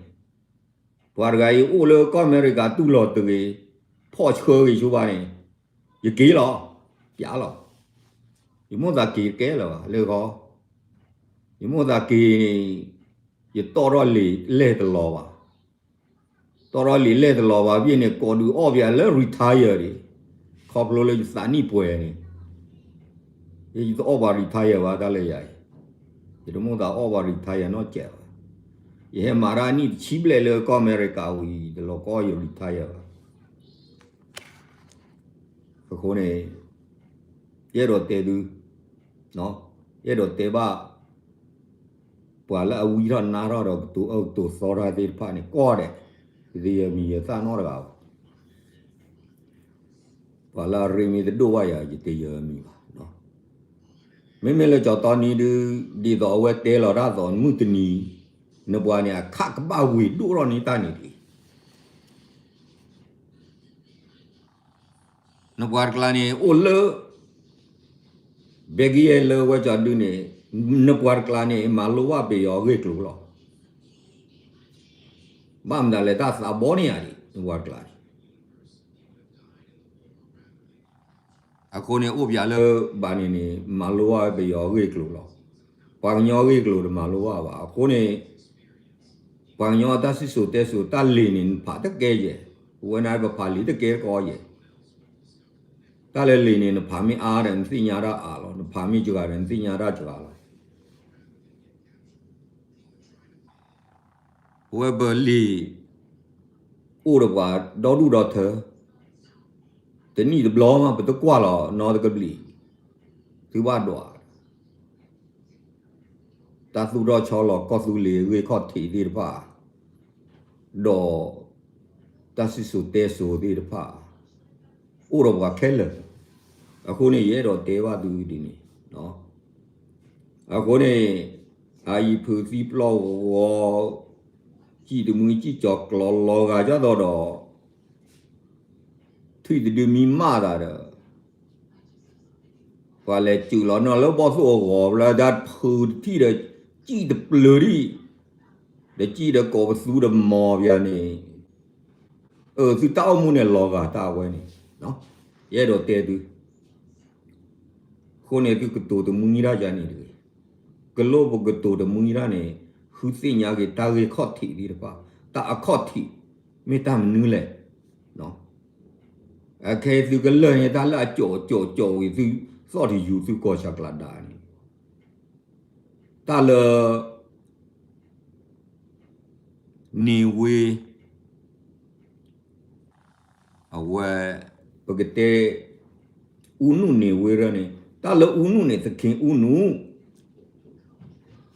ပှၤတဂၤအံၤအိၣ်လၢကီၢ်အမဲရကၤတူၢ်လိာ်တဂ့ၤ, ဖီၣ်ဆှၢဂ့ၤဆိဘၣ်န့ၣ်, ယက့ၤလီၤ, ပျးလီၤ. ယမိၣ်သးက့ၤတကဲလၢၤဘၣ်, လၢဂီၤ, ယမိၣ်သးက့ၤန့ၣ် ယတီၣ်ထီၣ်လံာ်လဲၢ်တလီၤဘၣ်. တီၣ်ထီၣ်လံာ်လဲၢ်တလီၤဘၣ်ဖဲန့ၣ် ကိးဒုးအီၣ်ပယၤလၢ retire ဒံး, ခီဖျိလၢယသးနံၣ်ပှဲၤန့ၣ်, ယတအီၣ်ပှၤ retire ဘၣ်တၢ်လၢယၤအံၤ, ယတမိၣ်သးအီၣ်ပှၤ retire နီတစဲးဘၣ်. ယဟဲမၤတၢ်နံၣ်တဆံဘျဲၣ်လၢကီၢ်အမဲရကၤဝံၤ တလီၤကီၢ်ယ retire ဘၣ်. အဃိန့ၣ် ယအဲၣ်ဒိးတဲသု, ယအဲၣ်ဒိးတဲဘၣ် ပှၤလၢအဝံထီၣ်နါထီၣ်ဒီးကတိၤအၢကတိၤသီတၢ်သ့ၣ်တဖၣ်န့ၣ် ကိးဂၤဒဲး, ယတယၢၤမံၤယသၣ်နီတဂၤဘၣ်. ပှၤလၢအရ့မ့ၢ်တဒိၣ်ဘၣ်ယၤ ယတယၢၤမံၤဘၣ်. မ့မ့ၢ်လၢကၠီၤတီနံဒုး ဒ်သိးအဝဲတဲလီၤတၢ်သိးမုၢ်တနံၤ နပှၤန့ၣ် အခးကဘၣ်ဝ့ၤဒိၣ်ထီၣ်န့ၢ်တၢ်န့ၣ်တဂ့ၤ. နပှၤတကျါန့ၣ် အိၣ်လၢ ဘဲကယဲၢ်လၢဝဲကၠီၤဒုန့ၣ်, နပှၤတကျါန့ၣ် မၤလိဘၣ်ပယီၤအဂ့ၢ်ကျိၤလီၤ. ဘၣ်မတၤလဲၣ် တၢ်သးဘီန့ၢ်ယၤဒံး နပှၤတကျါန့ၣ် အဃိန့ၣ် အိၣ်ပယၤလၢဘၣ်န့ၣ်န့ၣ် မၤလိဘၣ်ပယီၤအဂ့ၢ်ကျိၤလီၤ. ပှၤကညီအဂ့ၢ်ကျိၤတမၤလိဘၣ်ဘၣ်. အဃိန့ၣ် ပှၤကညီတၢ်စံၣ်စိၤတဲစိၤတၢ်လံာ်န့ၣ် နဖးတကဲယဲၢ်, ပဝဲန့ၣ်ပဖးလံာ်တကဲတကီယဲၢ်. တၢ်လၢလံာ်န့ၣ် နဖးမ့ၢ်အါဒီး နသ့ၣ်ညါတၢ်အါလီၤ, နဖးမ့ၢ်စှၤဒီး နသ့ၣ်ညါတၢ်စှၤလီၤ. ပဝဲပလံာ် အိၣ်ဒီးပှၤဒီဒူၣ်ဒီထၢ, တနံၣ်တဘျီမး ပတကွၢ်လီၤနီတကဘျံး, သုဘၣ်ဒွး တၢ်သူၣ်ထီၣ်ဆီလီၤကီၢ်သူလ့ၤအဂ့ၢ်ခီၣ်ထံးသ့ၣ်တဖၣ်, ဒီး တၢ်စံၣ်စိၤတဲစိၤသ့ၣ်တဖၣ် အိၣ်ဒီးပှၤခဲလၢာ်. အဃိန့ၣ် ယအဲၣ်ဒိးတဲဘၣ်သုဒ်န့ၣ်. အဃိန့ၣ် အအံၤဖုးသံပျီၢ်ဂီၤ, စံၣ်တမှံစံၣ်ကၠီၤကျီၤလီၤဂာ်ဒ်သိးဒီး ထွံၣ်တဒုမံမးသးဒီး ပှၤလဲၤစုာ်လီၤနီၢ်လၢဘီၣ်သိၣ်အဂီၤ ဘျီဒၣ်ဖုးတထံၣ်ဒီး စံၣ်တပျုာ်ဒံး, ဒီးစံၣ်ဒီးကိးပသူဒီးမီၤပယၤန့ၣ်, အၢ သုတၢ်အိၣ်မူန့ၣ်လီၤဂာ်တၢ်အဝဲန့ၣ်, ယအဲၣ်ဒိးတဲသု အဃိန့ၣ် သုကတိၤတမှံတၢ်ယၤန့ၣ်တဂ့ၤ. ကလိပကတိၤတမှံတၢ်န့ၣ် ဃုသ့ၣ်ညါက့ၤတၢ်ဂ့ၢ်ခီၣ်ထံးသ့ၣ်တဖၣ်, တၢ်အခီၣ်ထံး မ့ၢ်တၢ်မနုၤလဲၣ်. အခဲအံၤသုကလၢာ်န့ၣ် တၢ်လၢအကၠီကၠီကၠီဝံၤ သုသီၣ်တယူၤသုကီၢ်ဆၣ်ကျးဒါန့ၣ်, တၢ်လၢ န့ၢ်ဝ့ အဝဲ ပကတဲ အူနုၣ်န့ၢ်ဝ့ရၢန့ၣ်, တၢ်လၢအူနုၣ်န့ၣ် သခ့အူနုၣ်,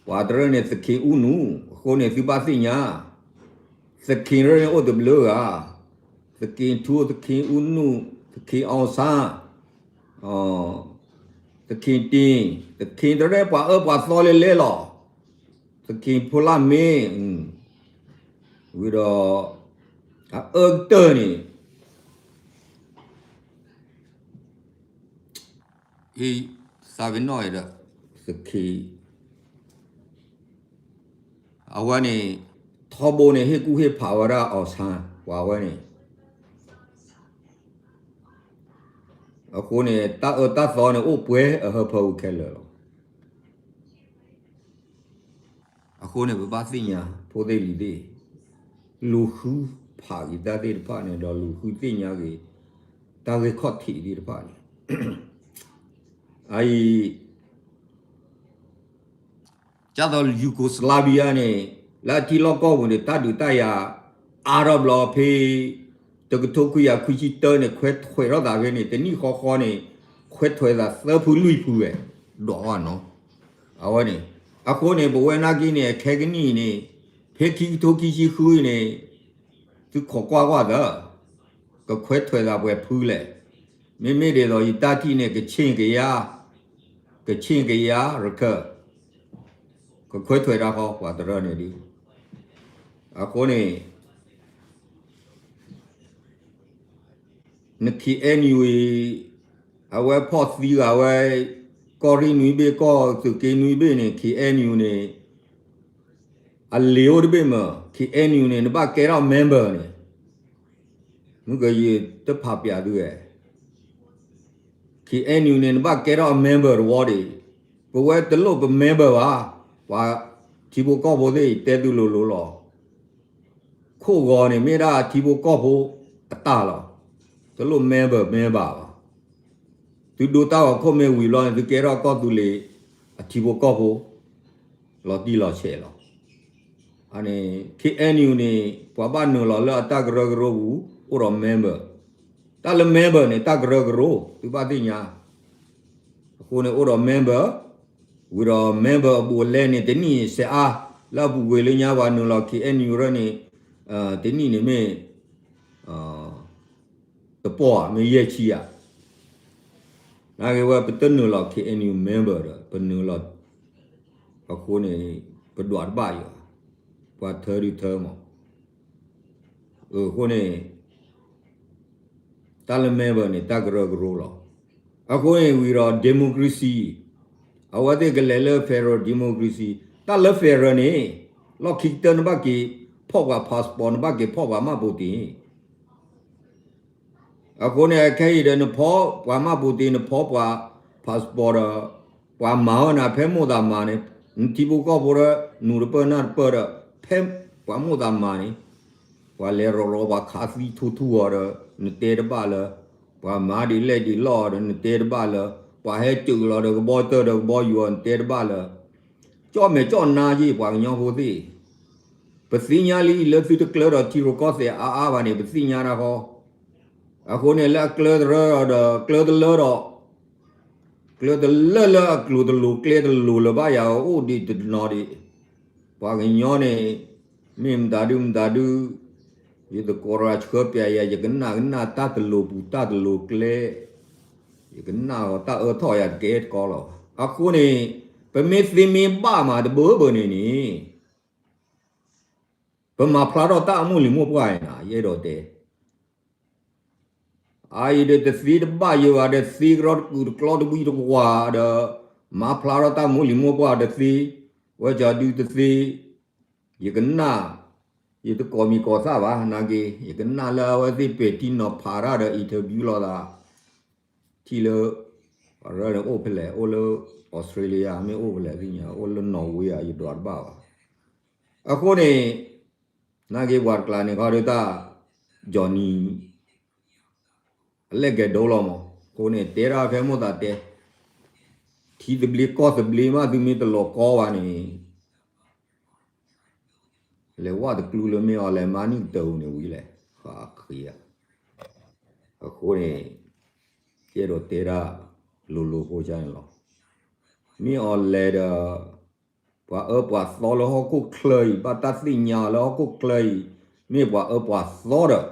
ပှၤတရၢန့ၣ် သခ့အူနုၣ်, အဃိန့ၣ် သုဘၣ်သ့ၣ်ညါ, သခ့ရၢန့ၣ်အိၣ်တဘျုးဂၤ, သခ့ထူ, သခ့အူနုၣ်, သခ့အီၣ်ဆၣ်, သခ့တ့ၢ်, သခ့တရၢပှၤအၢပှၤသီလဲလဲလီၤ, သခ့ဖိလၢ်မ့ၢ်, ဝံၤဒီး အအၢကတၢၢ်န့ၣ် အံၤ သးပ့ၤနီၣ်ဒီး သခ့ အဝဲန့ၣ် ထီဘိန့ၣ် ဟ့ၣ်ကူၣ်ဟ့ၣ်ဖးဝဲဒၣ်အီၣ်ဆၣ် ပှၤဝဲန့ၣ်, အဃိန့ၣ် တၢ်အၢတၢ်သီန့ၣ် အိၣ်ပှဲၤအဟၢဖၢပူၤခဲလၢာ်လီၤ. အဃိန့ၣ် ပဘၣ်သ့ၣ်ညါ ဖိသ့ၣ်လံၤသ့ၣ်, လူၤဃုဖးက့ၤတၢ်သ့ၣ်တဖၣ်န့ၣ် ဒီးလူၤဃုသ့ၣ်ညါက့ၤ တၢ်ဂ့ၢ်ခီၣ်ထံးသ့ၣ်တဖၣ်န့ၣ်, အအံၤ ဒ်သိး Yugoslavia န့ၣ် လၢအထံလီၢ်ကီၢ်ပူၤန့ၣ် တၢ်ဒုးတၢ်ယၤ အါထီၣ်ဘျီဖဲ တကထိခွံကယၤခွံဆံတၢန့ၣ် ခွဲးထွဲးထီၣ်သးဖဲန့ၣ် တနံၣ်ဃီဃီန့ၣ် ခွဲးထွဲးသးသၢဖုလွံၢ်ဖုဝဲ ဒွးဝဲနီၤ. အဝဲန့ၣ် အဃိန့ၣ် ပဝဲနာ်က့န့ၣ် အခဲကနံၣ်အံၤန့ၣ် ဖဲခံကထိခံဆံဃုအံၤန့ၣ် သုခိးကွၢ်ကွၢ်သၢ ကခွဲးထွဲးသးပှဲၤဖုလဲၣ်. မ့မ့ၢ်ဒ်သိးယတၢ်ထံၣ်န့ၣ် ကဆ့ၣ်ကယၤ, ကဆ့ၣ်ကယၤ ရခၢၣ် ကခွဲးထွဲးတၢ်ဃီ ပှၤတရၢန့ၣ်ဒုး. အဃိန့ၣ် န KNU အံၤ အဝဲဖီၣ်သံဂၤဝဲ ကီၢ်ရ့ၣ်နွံဘ့ၣ် ကီၢ်သုးက့နွံဘ့ၣ်န့ၣ် KNU န့ၣ် အလံာ်အိၣ်တဘ့ၣ်မး KNU န့ၣ် နဘၣ်ကဲထီၣ် member န့ၣ် မုၢ်ကယံၤတဖးပျးသုဝဲ KNU န့ၣ် နဘၣ်ကဲထီၣ်အ member တဝီဒံး, ပဝဲတလိၣ်ပ member ဘၣ်. ပှၤထံဖိကီၢ်ဖိသ့ၣ် တဲသုလိၤလိၤလီၤ. ခိၣ်ဂီၤန့ၣ် မ့ၢ်ဒၣ်ထံဖိကီၢ်ဖိအတၢ်လီၤ. တလိၣ် member member ဘၣ်. သုဒိတၢ်ဂီၤခိၣ်မ့ၢ်ဝံၤဘျီန့ၣ် သုကဲထီၣ်ကီၢ်သူလ့ၤအထံဖိကီၢ်ဖိ လီၤတံၢ်လီၤဆဲးလီၤ. န့ၣ် ခ့ၣ်အဲၣ်ယူၣ်န့ၣ် ပှၤဘၣ်နုာ်လီၤလၢအတၢ်ကရၢကရိပူၤ အိၣ်ဒီး member. တၢ်လၢ member န့ၣ် တၢ်ကရၢကရိ သုဘၣ်သ့ၣ်ညါ. အဃိန့ၣ်အိၣ်ဒီး member, ဝံၤဒီး member အဘူးအလဲန့ၣ် တနံၣ်စဲးအါ, လၢအပူၤကွံာ်လၢညါပှၤနုာ်လီၤ ခ့ၣ်အဲၣ်ယူၣ် ရၢၣ်န့ၣ် တနံၣ်န့ၣ်မ့ၢ် တပီၢ်ဧါ မ့ၢ်ယဲၢ်ဆံဧါ. နာ်က့ဝဲ ပတနုာ်လီၤ ခ့ၣ်အဲၣ်ယူၣ် member ဒီး ပနုာ်လီၤ အဃိန့ၣ် ပဒွးတဘၣ်ယၤ, ပှၤထၢဒုထၢမး. အဃိန့ၣ် တၢ်လၢ member န့ၣ် တၢ်ကရၢကရိလီၤ. အဃိန့ၣ်ဝံၤဒီး democracy, အဝဲသ့ၣ်ကလဲၤလၢ federal democracy, တၢ်လၢ federal န့ၣ် လီၢ်ခံကတၢၢ်နဘၣ်က့ၤဖီၣ်ပှၤ passport, နဘၣ်က့ၤဖီၣ်ပှၤမၢ်ပူၤတ့ၢ် အဃိန့ၣ် အခဲအံၤဒီး နဖီၣ်ပှၤမၢ်ပူၤတ့ၢ် နဖီၣ်ပှၤ passport ဒီး ပှၤမၤဝဲနၤ ဖဲမိၢ်သးမၤန့ၣ် နထံဖိကီၢ်ဖိဒီး နူးတပၢၢ်နၢ်တပၢၢ်ဒီး ဖဲပှၤမိၢ်သးမၤန့ၣ် ပှၤလဲၤရီၤရီၤ ပှၤခးသံထူထူအီၤဒီး နတဲတဘၣ်လၢၤ, ပှၤမၤဒ်လဲၣ်ဒ်လဲၣ်အီၤဒီး နတဲတဘၣ်လၢၤ, ပှၤဟဲစၢၤလီၤဒီး ကဘီတၢၢ်ဒီးကဘီယူၤအီၤ နတဲတဘၣ်လၢၤ. ကၠီၣ်မဲာ်ကၠီၣ်နါယ့ၢ် ပှၤကညီဖိသ့ၣ်, ပသ့ၣ်ညါလံ လၢသုတကျၢဒီးထံရူၢ်ကီၢ်သဲးအါအါဘၣ်န့ၣ် ပသ့ၣ်ညါတၢ်ဃီ. အဃိန့ၣ် လၢအကျၢတရၢဒီး ကျၢတလၢဒီး ကျၢတလၢလၢအကျိၤတလိၤကျဲတလိၤလၢၤဘၣ်ယၤ အိၣ်ဒံးတနီၤဒံး. ပှၤကညီန့ၣ် မ့ၢ်မတၤဒုမတၤဒု, ယသကိးရၤဆှၢပျဲယၤ ယကနၣ်ကနၣ်တၢ်တလိၤပူၤတၢ်တလိၤကျဲ, ယကနၣ်အီၤတၢ်အၢထီၣ်ယၤတကဲတကီလီၤ. အဃိန့ၣ် ပမ့ၢ်သ့မ့ၢ်ဘၣ်မးတဘၢဘၢန့ၣ်န့ၣ် ပမၤဖျါထီၣ်တၢ်အမိၢ်လံၤမိၢ်ပှၢ်န့ၣ် ယအဲၣ်ဒိးတဲ အအံၤဒီးတသ့တဘၣ်ယၤဘၣ်ဒီး သ့ကရီတကူးတကျီတဝံတဝါဒီး မၤဖျါထီၣ်တၢ်မိၢ်လံၤမိၢ်ပှၢ်တသ့, ဝဲကၠီဒုတသ့, ယကနၣ်, ယတကိးမံၤကိးသၣ်ဘၣ်နာ်က့, ယကနၣ်လၢအဝဲသ့ၣ်ပဲာ်ထံနီၤဖးတၢ်ဒီး interview လိာ်သး, ထံၣ်လၢ ပှၤရၢန့ၣ်အိၣ်ဖဲလဲၣ်, အိၣ်လၢ Australia မ့ၢ်အိၣ်ဖဲလဲၣ်သ့ၣ်ညါ, အိၣ်လၢ Norway ဧါ ယဒွးတဘၣ်ဘၣ်. အဃိန့ၣ် နာ်က့ပှၤတကျါန့ၣ်ခီဒုတၢ် Johnny အလဲၣ်ကဲဒိလီၤမး, အဃိန့ၣ် တဲဒၣ်ဖဲမိၢ်သးတဲ, ထံသဘျ့ကီၢ်သဘျ့မး သုမ့ၢ်တလီၤကီဘၣ်န့ၣ် လဲၤဝၣ်တကျူလၢမ့ၢ်အီၤလဲၤမါနံၣ်ကတၢၢ်န့ၣ်ဝံၤလဲၣ်, ဃးဃ့ဧါ. အဃိန့ၣ် ယအဲၣ်ဒိးတဲဒၣ်လိၤလိၤဖိကါန့ၣ်လီၤ. မ့ၢ်အီၤလဲၤဒီး ပှၤအၢပှၤသီလၢဟီၣ်ခိၣ်ချၢအံၤ ဘၣ်တၢ်သ့ၣ်ညါအီၤလၢဟီၣ်ခိၣ်ချၢအံၤ မ့ၢ်ပှၤအၢပှၤသီ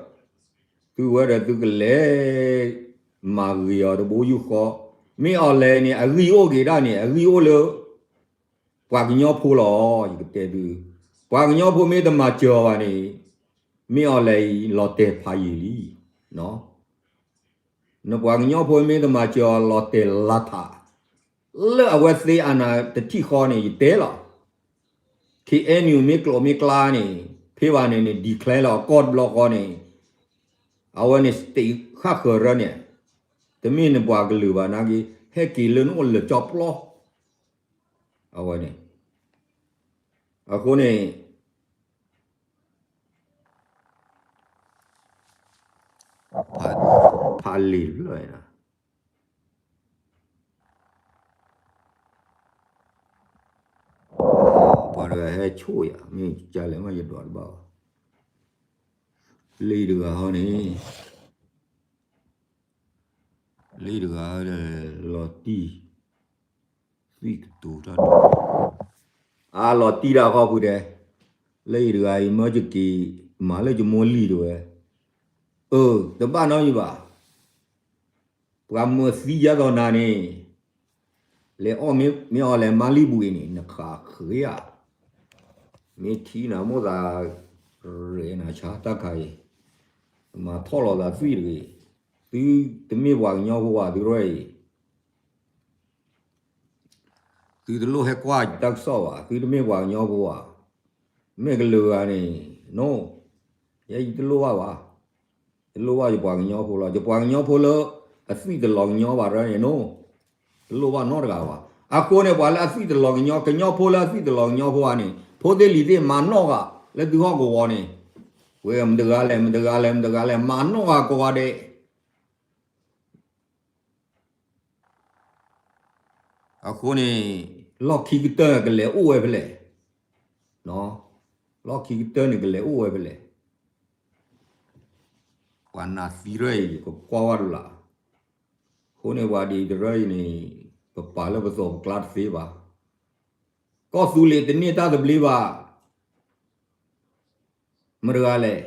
ဒီး သုဝဲဒီးသုကလဲၤ မၤဂ့ၤအီၤတဘိယူၢ်ဃီ, မ့ၢ်အီၤလဲၤန့ၣ် အဂံၢ်အိၣ်က့ၤဒၣ်န့ၣ် အဂံၢ်အိၣ်လၢ ပှၤကညီဖိလီၤ. ယကတဲသု, ပှၤကညီဖိမ့ၢ်တမၤစၢၤအီၤဘၣ်န့ၣ် မ့ၢ်အီၤလဲၤအံၤ လီၤတဲာ်ဖးယံာ်လံ. နပှၤကညီဖိမ့ၢ်တမၤစၢၤအီၤ လီၤတဲာ်လါထး, လၢအဝဲသ့အနၢ်တထံၣ်ဃီန့ၣ် ယတဲလီၤ. ခ့ၣ်အဲၣ်ယူၣ် မ့ၢ်ကျိးမ့ၢ်ကျါန့ၣ် ဖဲဘၣ်န့ၣ်န့ၣ် declare လီၤကီၢ်တဘျီဃီန့ၣ်, အဝဲန့ၣ် state ဃၣ်ဃၢၤရၢန့ၣ်, တမ့ၢ်နပှၤကလုာ်ဘၣ်နာ်က့ ဟဲက့ၤလၢနအိၣ်လၢာ်ကၠီပျီ, အဝဲန့ၣ်, အဃိန့ၣ် ဖးလံာ်တဖျၢၣ်န့ၣ်, ပှၤတဂၤဟဲဆိၣ်ယၤ မ့ၢ်ကလဲၣ်မး ယဒွးတဘၣ်ဘၣ်. လံာ်တဂၤဟီန့ၣ်, လံာ်တဂၤဒီး လီၤတံၢ် သွံၣ်ကတိၤတၢ်ဒီး အလီၤတံၢ်တၢ်ခီဖုတဲ, လၢအံၤတဂၤအံၤ မၢယက့ၤမၤလၢယမိၢ်လံာ်တဝဲ, အၢ တဘၣ်နီတမံၤဘၣ်, ပှၤမၢသံယါသီနၤန့ၣ်, လဲၤအီၣ်မ့ၢ်အီၤလဲၤမါလံာ်ဘှံးန့ၣ် နဃးဃ့ဧါ, မ့ၢ်ထံၣ်နၤမိၢ်သး ရဲၣ်နၤဆါတၢ်ခါအံၤ, မၤထီၣ်လီၤသးသွံၣ်တဂ့ၤ, သုတမ့ၢ်ပှၤကညီဖိဘၣ် သုရဲၣ်အံၤ သုတလိၣ်ဟဲကွၢ်ယတၢ်ကစီၣ်ဘၣ်, သုတမ့ၢ်ပှၤကညီဖိဘၣ်, မ့ၢ်ကလုာ်ဂၤန့ၣ်, နိ, ယဲယတလိၣ်ဘၣ်ဘၣ်, တလိၣ်ဘၣ်ယပှၤကညီဖိလီၤ, ယပှၤကညီဖိလၢ အသွံၣ်တလီၤကညီဘၣ်ရၢန့ၣ် နိ, တလိၣ်ဘၣ်နီတဂၤဘၣ်. အဃိန့ၣ် ပှၤလၢအသွံၣ်တလီၤကညီ ကညီဖိလၢအသွံၣ်တလီၤကညီဖိဧါန့ၣ် ဖိသ့ၣ်လံၤသ့ၣ်မၤနီၣ်ဂၤ လၢသုဟီၣ်ကဝီၤန့ၣ်, ဝဲမတဂၤလဲၣ် မတဂၤလဲၣ် မတဂၤလဲၣ် မၤနီၣ်ဂၤကိးဂၤဒဲး. အဃိန့ၣ် လီၢ်ခံကတၢၢ်ကလဲၤအိၣ်ဝဲဖဲလဲၣ်, လီၢ်ခံကတၢၢ်န့ၣ်ကလဲၤအိၣ်ဝဲဖဲလဲၣ်. ပှၤနးသံတရၢအံၤ ကကွၢ်ဝဲဒၣ်လၢ်, အဃိန့ၣ်ပှၤဒ်တရၢအံၤန့ၣ် ပပာ်လၢပသီၣ်ပကျါတသ့ဘၣ်. ကီၢ်သူလ့ၤတန့ၢ်တၢ်သဘျ့ဘၣ်. မတဂၤလဲၣ်,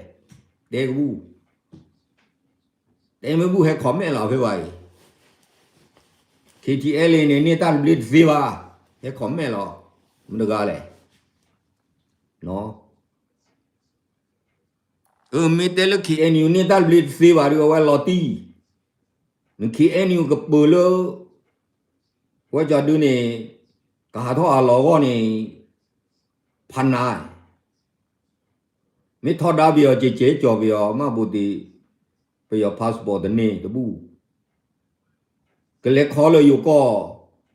တဲကဘူၣ်, တဲမ့ၢ်ဘူၣ်ဟဲ comment လီၤဖဲဘၣ်အံၤ, KTLA န့ၣ် န့ၢ်တၢ်သဘျ့တသ့ဘၣ်, ဟဲ comment လီၤ, မတဂၤလဲၣ်. အမ့ၢ်တဲလၢ KNU န့ၢ်တၢ်သဘျ့တသ့ဘၣ်ဒီး အဝဲလီၤတံၢ်, န KNU ကပၢၤလၢ ဝဲကၠီဒုန့ၣ် ကဟးထီၣ်ဟးလီၤအဂီၢ်န့ၣ် ဖးနါ, မ့ၢ်ထီဒါပယီၤ ကဲးကဲးကၠီၤပယီၤ မှတ်ပုံတင်, ပယီၤ passport တန့ၢ်တဘူၣ်, ကလဲၤခီလၢယိၤကီၢ်,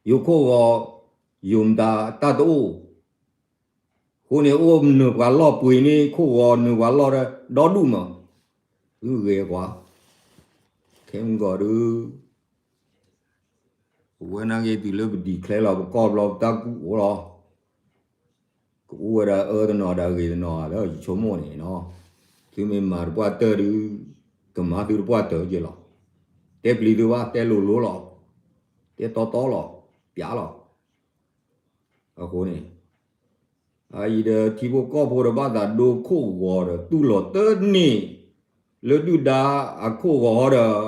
ယိၤခိၣ်ဂီၤ, ယိၤမတၤတၢ်တအိၣ်, အဃိန့ၣ် အိၣ်နုာ်ပှၤလီၢ်ပှ့ၤန့ၢ်ခိၣ်ဂီၤ နုာ်ပှၤလီၢ်ဒီဒူၣ်မး, ဂ့ၤဂ့ၤကွၢ်, ခဲမုၢ်ကီၢ်ဒု ပဝဲနာ်က့တုၤလၢပ declare လီၤ ပကီၢ်ဘျီ ပတၢ်ကူၣ်အိၣ်လီၤ, ကအိၣ်ဝဲဒၣ်အၢတနီၤဒီးဂ့ၤတနီၤလၢယဆိကမိၣ်န့ၣ်နီၤ, သုမ့ၢ်မၤတပှၢ်တၢၢ်ဒု ကမၤသုတပှၢ်တၢၢ်က့ၤလီၤ, တဲပျံၤသုဘၣ် တဲလိၤလိၤလီၤ, တဲတီတီလီၤ, ပျးလီၤ. အဃိန့ၣ် အအံၤဒီးထံဖိကီၢ်ဖိဒီးဘၣ်သးဒိခိၣ်ဂီၤဒီး တူၢ်လိာ်တန့ၢ်လၢဒုၣ်ဒါအခိၣ်ဂီၤ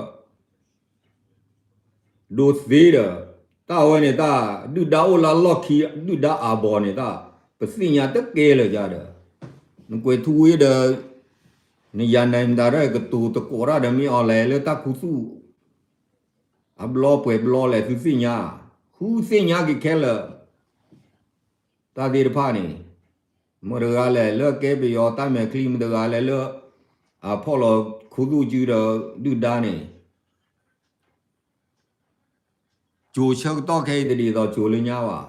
ဒီး ဒိသ့ဒီး တၢ်ဝဲန့ၣ်တၢ် ဒုၣ်ဒါအိၣ်လၢလီၢ်ခံ ဒုၣ်ဒါအဘီၣ်န့ၣ်တၢ် ပသ့ၣ်ညါတကဲလၢၤကဒီး နကွဲးထူဝ့ဒီး နယၤနၤမတၤဒီး ကတိၤသကိးတၢ်ဒီး မ့ၢ်အီၤလဲၣ်လၢတၢ်ခူသူၣ် အဘျီပှဲၤဘျီလဲၣ် သုသ့ၣ်ညါ, ဃုသ့ၣ်ညါက့ၤခဲလၢာ် တၢ်သ့ၣ်တဖၣ်န့ၣ် မတၤတဂၤလဲၣ် လၢကဲပယီၤတၢ်မဲာ်ချံ မတၤတဂၤလဲၣ်လၢ အဖီၣ်လီၤခူသူၣ်စုဒီးဒုၣ်ဒါန့ၣ် ကၠိၤဆၢကတီၢ်ခဲအံၤတဒ်သိးကၠိၤလၢညါဘၣ်,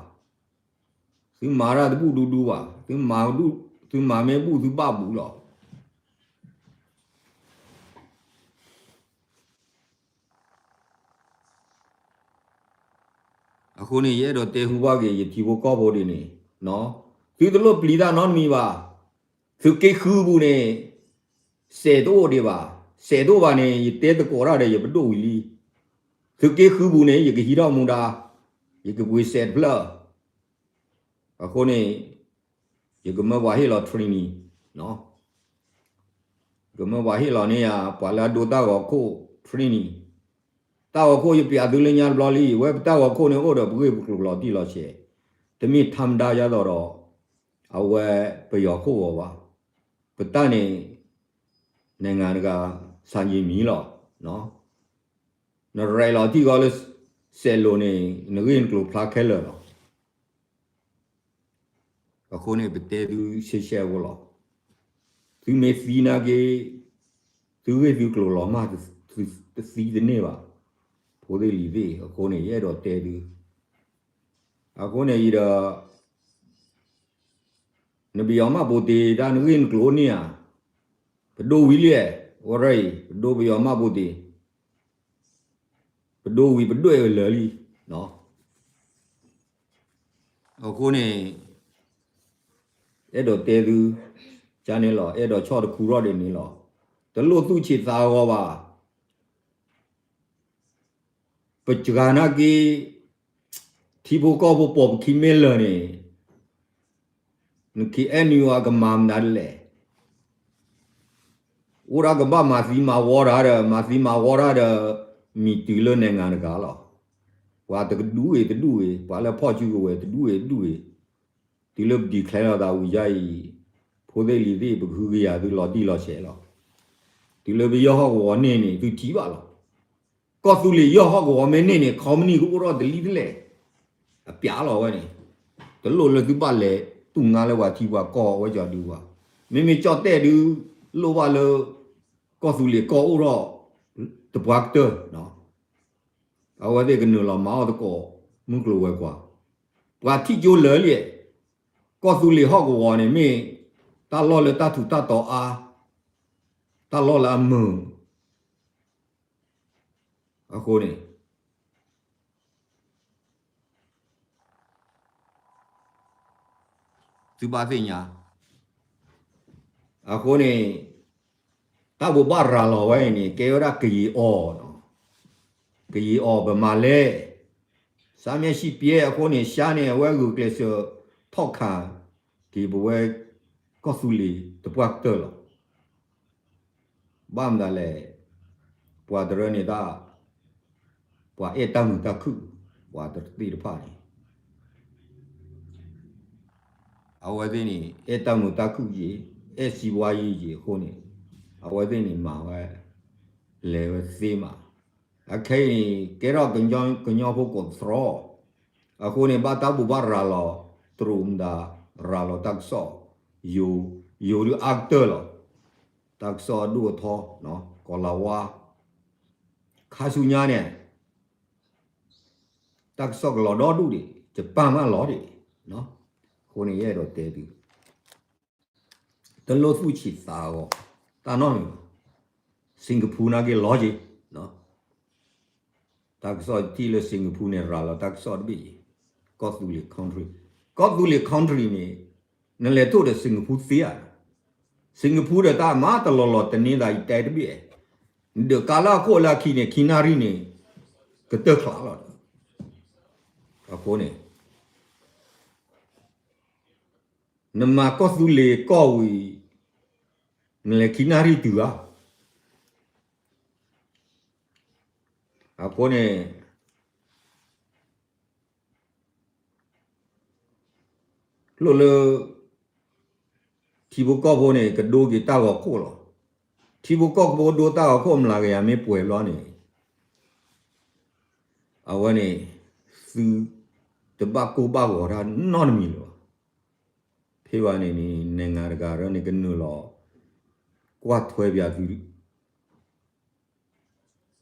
သုမၤတၢ်တဘူၣ်ဒူဒူဘၣ်, သုမၤမ့ၢ်ဘူၣ်သုဘၣ်ဘူးလီၤ. အဃိန့ၣ် ယအဲၣ်ဒိးတဲဟူဘၣ်က့ၤ ယထံဖိကီၢ်ဖိဒ်န့ၣ်, သုတလိၣ်ပျံၤတၢ်နီတမံၤဘၣ်, သုးက့ဃုပူၤန့ၣ် စဲးတအိၣ်ဒံးဘၣ်, စဲးတအိၣ်ဘၣ်န့ၣ် ယတဲသကိးတၢ်ဒီးယပဒိၣ်ဝံၤလံ, သုးက့ဃုပူၤန့ၣ် ယကဟံးထီၣ်မူဒါ, ယကပှ့ၤစဲးတဖျၢၣ်, အဃိန့ၣ် ယကမၢပှၤဟ့ၣ်လီၤ training, ကမၢပှၤဟ့ၣ်လီၤန့ၢ်ယၤ ပှၤလၢအဒိတၢ်ဂီၤခိၣ် training, တၢ်ဂီၤခိၣ်ယပျးသုလၢညါတဘျီလံ, ဝဲပတၢ်ဂီၤခိၣ်န့ၣ်အိၣ်ဒီးပဂ့ၢ်ပကျိၤလီၤတံၢ်လီၤဆဲး, တမ့ၢ်ထါမဒါယါသီးဒီး အဝဲပယီၤခိၣ်ဂီၤဘၣ်, ပတၢ်န့ၣ် နိုင်ငံတကာ စံးညီမီၤလီၤ. နရဲၣ်လီၤထံဂီၤလၢ စဲးလိၤန့ၣ် နဂ့ၢ်နကျိၤဖျါခဲလၢာ်လီၤ. အဃိန့ၣ် ပတဲသုရှဲရှဲဖိလီၤ. သုမ့ၢ်သံနာ်က့ သုဂ့ၢ်သုကျိၤလီၤမၢ် တသံတန့ၢ်ဘၣ်. ဖိသ့ၣ်လံၤသ့ၣ် အဃိန့ၣ် ယအဲၣ်ဒိးတဲသု, အဃိန့ၣ်အံၤဒီး နပယီၤမှတ်ပုံတင် တၢ်နဂ့ၢ်နကျိၤန့ၢ်ဧါ, ပဒိဝံၤလံ, ဝဲရၢ်အံၤ ပဒိပယီၤမှတ်ပုံတင်, ပဒိဝံၤပဒွဲၣ်ဝဲလၢာ်လံ. အဃိန့ၣ် အဲၣ်ဒိးတဲသု ကန့ၣ်လီၤ, အဲၣ်ဒိးဆီၣ်တခူထီၣ်ဒ်န့ၣ်လီၤ. တလိၣ်သူၣ်ဆံးသးဂီၤဘၣ်. ပစှၤနာ်က့ ထံဖိကီၢ်ဖိပိာ်ပခံမ့ၢ်လၢာ်န့ၣ် န KNU အကမၤမနုၤဒ်လဲၣ်. အိၣ်ဒၣ်ကဘၣ်မၤသံမၤဝီတၢ်ဒီး မၤသံမၤဝီတၢ်ဒီး မံၤတုၤလၢ နိုင်ငံတကာ လီၤ. ပှၤတကဒူၣ်ဂ့ၤတဒူၣ်ဂ့ၤ ပှၤလၢဖီၣ်စုကဝဲၤတဒူၣ်ဂ့ၤတဒူၣ်ဂ့ၤ, တုၤလၢပ declare လီၤသးဝံၤယါအံၤ, ဖိသ့ၣ်လံၤသ့ၣ် ပကဟုကယာ်သုလီၤတံၢ်လီၤဆဲးလီၤ. တုၤလၢပယီၤဟီၣ်ကဝီၤန့ၢ်န့ၣ် သုထံၣ်ဘၣ်လီၤ. ကီၢ်သူလ့ၤယီၢ်ဟီၣ်ကဝီၤမ့ၢ်န့ၢ်န့ၣ် ခီမနံၣ်ကအိၣ်ထီၣ်တလံတလဲၣ်, အပျးလီၤဝဲန့ၣ်, တလိၣ်လၢသုဘၣ်လဲၤတူၢ်ငါလၢပှၤထံပှၤကီၢ်ဝဲကီၤဒုးဘၣ်. မ့မ့ၢ်ကၠီၣ်တဲၣ်ဒုး လိၣ်ဘၣ်လၢ ကီၢ်သူလ့ၤကီၢ်အိၣ်ထီၣ် တပှၤကတၢၢ်, အဝဲသ့ၣ်ကနုာ်လီၤမၤအီၣ်သကိး မုၢ်ကျိၤဝဲၤကွာ် ပှၤထံၣ်ကၠိလၢာ်လံ, ကီၢ်သူလ့ၤဟီၣ်ကဝီၤန့ၣ်မ့ၢ် တၢ်လီၢ်လၢတၢ်ထူးတၢ်တီၤအါ, တၢ်လီၢ်လၢအမုာ်, အဃိန့ၣ် သုဘၣ်သ့ၣ်ညါ, အဃိန့ၣ် တၢ်ဘိးဘၣ်ရၤလီၤဝဲအံၤန့ၣ် ကဲဝဲဒၣ်ကယံာ်အီၤ, ကယံာ်အီၤပမၤလဲၣ်, စါမၠဲၣ်ဆံပျဲအဃိန့ၣ် ရှါန့ၣ် အဝဲဂုာ်ကျဲးစၢးထီၣ်ခးက့ၤပဝဲ ကီၢ်သူလ့ၤတပှၢ်ကတၢၢ်လီၤ. ဘၣ်မတၤလဲၣ်, ပှၤတရၢန့ၣ်တၢ်, ပှၤအဲၣ်တၢ်မုာ်တၢ်ခုၣ်, ပှၤတသ့ၣ်တဖၣ်န့ၣ် အဝဲသ့ၣ်န့ၣ် အဲၣ်တၢ်မုာ်တၢ်ခုၣ်ယံၤ, အဲၣ်စံးဘှါယံၤယံၤအဃိန့ၣ်, အဝဲသ့ၣ်န့ၣ်မၤဝဲ, လဲၤဝဲသ့မး, အခဲအံၤန့ၣ် ကဲထီၣ်ကညီဖိကိးသတြီ, အဃိန့ၣ် ဘၣ်တၢ်ဘိးဘၣ်ရၤလီၤ, တရူးမတၤ, ရၤလီၤတၢ်ကစီၣ်, ယိၤ, ယိၤဒုးအါကတၢၢ်လီၤ, တၢ်ကစီၣ်အဒိၣ်အထီ, ကီၤလၤဝါ, ခါဆူညါန့ၣ် တၢ်ကစီၣ်ကလီၤဒီဒူၣ်ဒံး, ယပၢ်မးလီၤဒံး, အဃိန့ၣ် ယအဲၣ်ဒိးတဲသု, တလိၣ်သူၣ်ဆံးသးအဂီၢ်, တၢ်နီတမံၤဘၣ်, Singapore နာ်က့လီၤက့ၤ, တၢ်ကစီၣ်ထံၣ်လၢ Singapore န့ၣ် ရၤလီၤတၢ်ကစီၣ်တဘ့ၣ်အံၤ, ကီၢ်သူလ့ၤ country, ကီၢ်သူလ့ၤ country န့ၣ် နလဲၤထိၣ်ဒီး Singapore သ့ဧါ, Singapore ဒီးတၢ်မၤတလီၤလီၤတန့ၢ်သးအံၤတဲတဘ့ၣ်, ဒီးကးလၢအခိၣ်လၢအခံန့ၣ် ခံနၣ်ရံၣ်န့ၣ် ကတၢၢ်ချးလီၤ, အဃိန့ၣ် နမၤကီၢ်သူလ့ၤကီၢ်ဝံၤ, နလဲၤခံနၣ်ရံၣ်တုၤဧါ, အဃိန့ၣ် လိၣ်လၢ ထံဖိကီၢ်ဖိန့ၣ် ကဒိက့ၤတၢ်ဂီၤခိၣ်လီၤ, ထံဖိကီၢ်ဖိဒိတၢ်ဂီၤခိၣ် မျးကယၤမ့ၢ်ပှဲၤဘျီန့ၣ် အဝဲန့ၣ် သုတဘၣ်ကိၢ်ဘၣ်ဂီၤတၢ်နီတမံၤလၢၤဘၣ်, ဖဲဘၣ်န့ၣ်န့ၣ် နိုင်ငံတကာ ရၢန့ၣ်ကနုာ်လီၤ ကွၢ်ထွဲပၠးသု ဒီး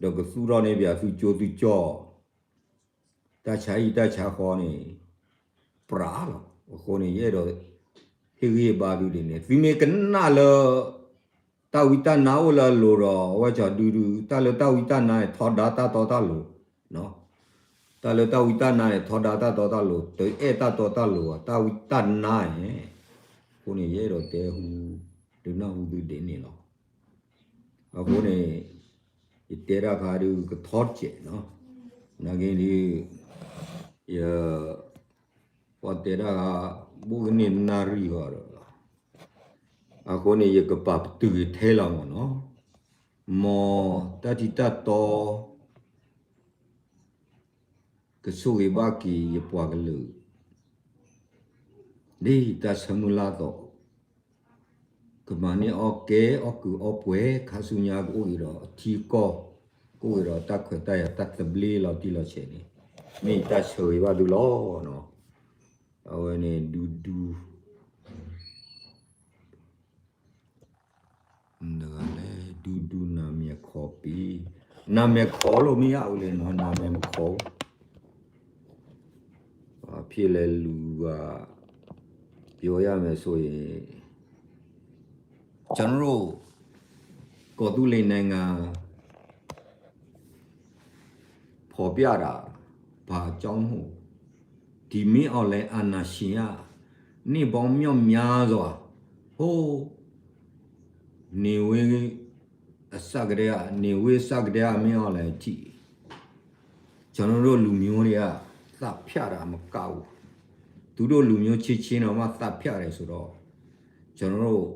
ကသူၣ်ထီၣ်န့ၢ်ပၠးသုကၠိသုကၠီၣ်, တၢ်ဆါဟံၣ်တၢ်ဆါဃီန့ၣ် ပြးလီၤ. အဃိန့ၣ် ယအဲၣ်ဒိးဟ့ၣ်ဂံၢ်ဟ့ၣ်ဘါသုဒ်န့ၣ် သုမ့ၢ်ကနၣ်လၢ တၢ်ဝံတၢ်နါအိၣ်လၢအလိၤဒီး အဝဲကၠီဒုဒု တၢ်လၢတၢ်ဝံတၢ်နါန့ၣ် ထီဒါတၢ်တီတၢ်လိၤ, တၢ်လၢတၢ်ဝံတၢ်နါန့ၣ် ထီဒါတၢ်တီတၢ်လိၤ တအဲၣ်တၢ်တီတၢ်လိၤဘၣ် တၢ်ဝံတၢ်နါန့ၣ်, အဃိန့ၣ် ယအဲၣ်ဒိးတဲဟူ ဒုးနၢ်ဟူသုဒ်န့ၣ်လီၤ. အဃိန့ၣ် ယတဲတၢ်ခါဒုးကထီတစဲးနီၤ, နာ်က့ဒုး ယ ပှၤတဲတၢ်ခါ ဘိၣ်ကန့ၢ်နၣ်ရံၣ်ဃီဒီးလီၤ. အဃိန့ၣ် ယကပာ်ပတုာ်က့ၤထဲလီၤမ့ၢ်နီၤ, မ်တၢ်ထံတၢ်တီ ကဆိၣ်ဂ့ၤဘၣ်က့ၤယပှၤကလုာ် ဒ်တၢ်ဆၢမုၢ်လၢ်အသိး, ကမၤန့ၢ်အီၣ်ကဲအီၣ်ကုးအီပှဲၤ ခါဆူညါကအိၣ်က့ၤဒီးအထံအကီၢ်, ကအိၣ်က့ၤဒီးတၢ်ခွဲးတၢ်ယာ်တၢ်သဘျ့လီၤတံၢ်လီၤဆဲးန့ၣ်, မ့ၢ်ယတၢ်ဆၢဂ့ၤဘၣ်သုလီၤ. အဝဲန့ၣ် ဒူဒူ နဂၤလဲၣ် ဒူဒူနၤမဲာ်ခီပံ, နၤမဲာ်ခီလိာ်မ့ၢ်ယါဝဲလဲၣ်နီၤ နၤမဲာ်မခီ, ဘာဖြစ်လဲလူက ပြောရမယ်ဆိုရင် ကျွန်တော်တို့ ကော်သူလင်နိုင်ငံ ဖော်ပြတာ ဘာအကြောင်းမို့ ဒီမင်းအောင်လှိုင်အာဏာရှင်က နှစ်ပေါင်းမြောက်များစွာ ဟိုး နေဝင်းအစကတည်းက နေဝင်းအစကတည်းက မင်းအောင်လှိုင်အထိ ကျွန်တော်တို့လူမျိုးတွေက သတ်ဖြတ်တာမကဘူး သူတို့လူမျိုးချင်းချင်းတောင်မှ သတ်ဖြတ်တယ်ဆိုတော့ ကျွန်တော်တို့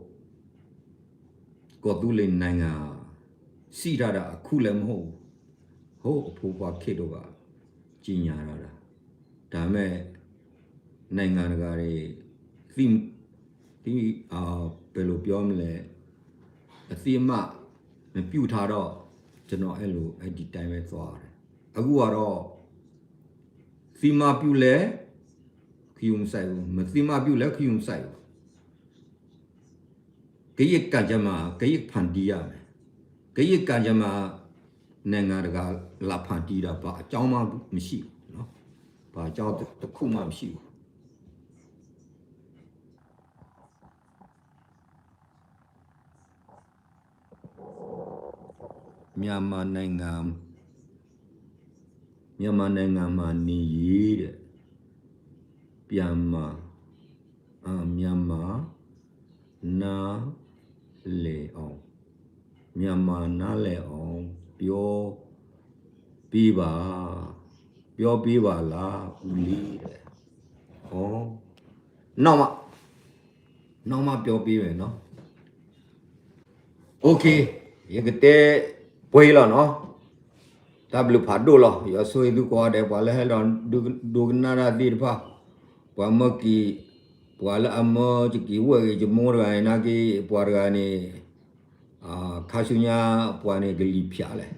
ကော်သူလင်နိုင်ငံ ရှိထားတာအခုလည်းမဟုတ်ဘူး ဟိုးအဖိခွါခေတ်တုန်းက ကြေညာထားတာ ဒါပေမဲ့ နိုင်ငံတကာတွေ သိ သိ အာ ဘယ်လိုပြောမလဲ အသိအမှတ် မပြုထားတော့ ကျွန်တော်အဲ့လို အဲ့ဒီတိုင်းပဲသွားရတယ် အခုကတော့ သိမှပြုလဲ ခရုံမစိုက်ဘူး မသိမှပြုလဲ ခရုံမစိုက်ဘူး ကရင့်ကံကြမ္မာ ကရင့်ဖန်တီးရမယ် ကရင့်ကံကြမ္မာ နိုင်ငံတကာ လာဖန်တီးတာ ဘာအကြောင်းမှမရှိဘူးနော် ဘာအကြောင်းတစ်ခုမှမရှိဘူး မြန်မာနိုင်ငံမှာနေရတဲ့ ပြန်မှာ အာ မြန်မာ နားလည်အောင် မြန်မာနားလည်အောင် ပြောပေးပါ ပြောပေးပါလား ဦးလေးတဲ့ ဩ နောက်မှ နောက်မှ ပြောပေးမယ်နော် OK ယကတဲပှဲၤလီၤနီၤ တၢ်ဘျုးဖးဒိၣ်လီၤ ယွၤဆိၣ်ဂ့ၤသုကိးဂၤဒဲး ပှၤလၢဟဲလီၤဒိကနၣ်တၢ်သ့ၣ်တဖၣ် ပှၤမၢက့ၤ ပှၤလၢအမၢကက့ၤဝဲၢ်ဂ့ၤ ယမိၢ်တဂၤအံၤနာ်က့ ပှၤတဂၤန့ၣ် ခါဆူညါ ပှၤန့ၣ်ကလံၤဖၠးလဲၣ်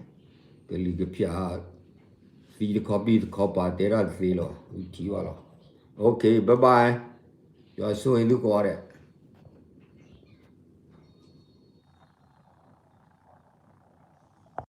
ကလံၤကဖၠး သံတခီပံၣ်တခီပၤ တဲတၢ်တသ့လီၤ ဝံထံၣ်ဘၣ်လီၤ OK bye bye ယွၤဆိၣ်ဂ့ၤသုကိးဂၤဒဲး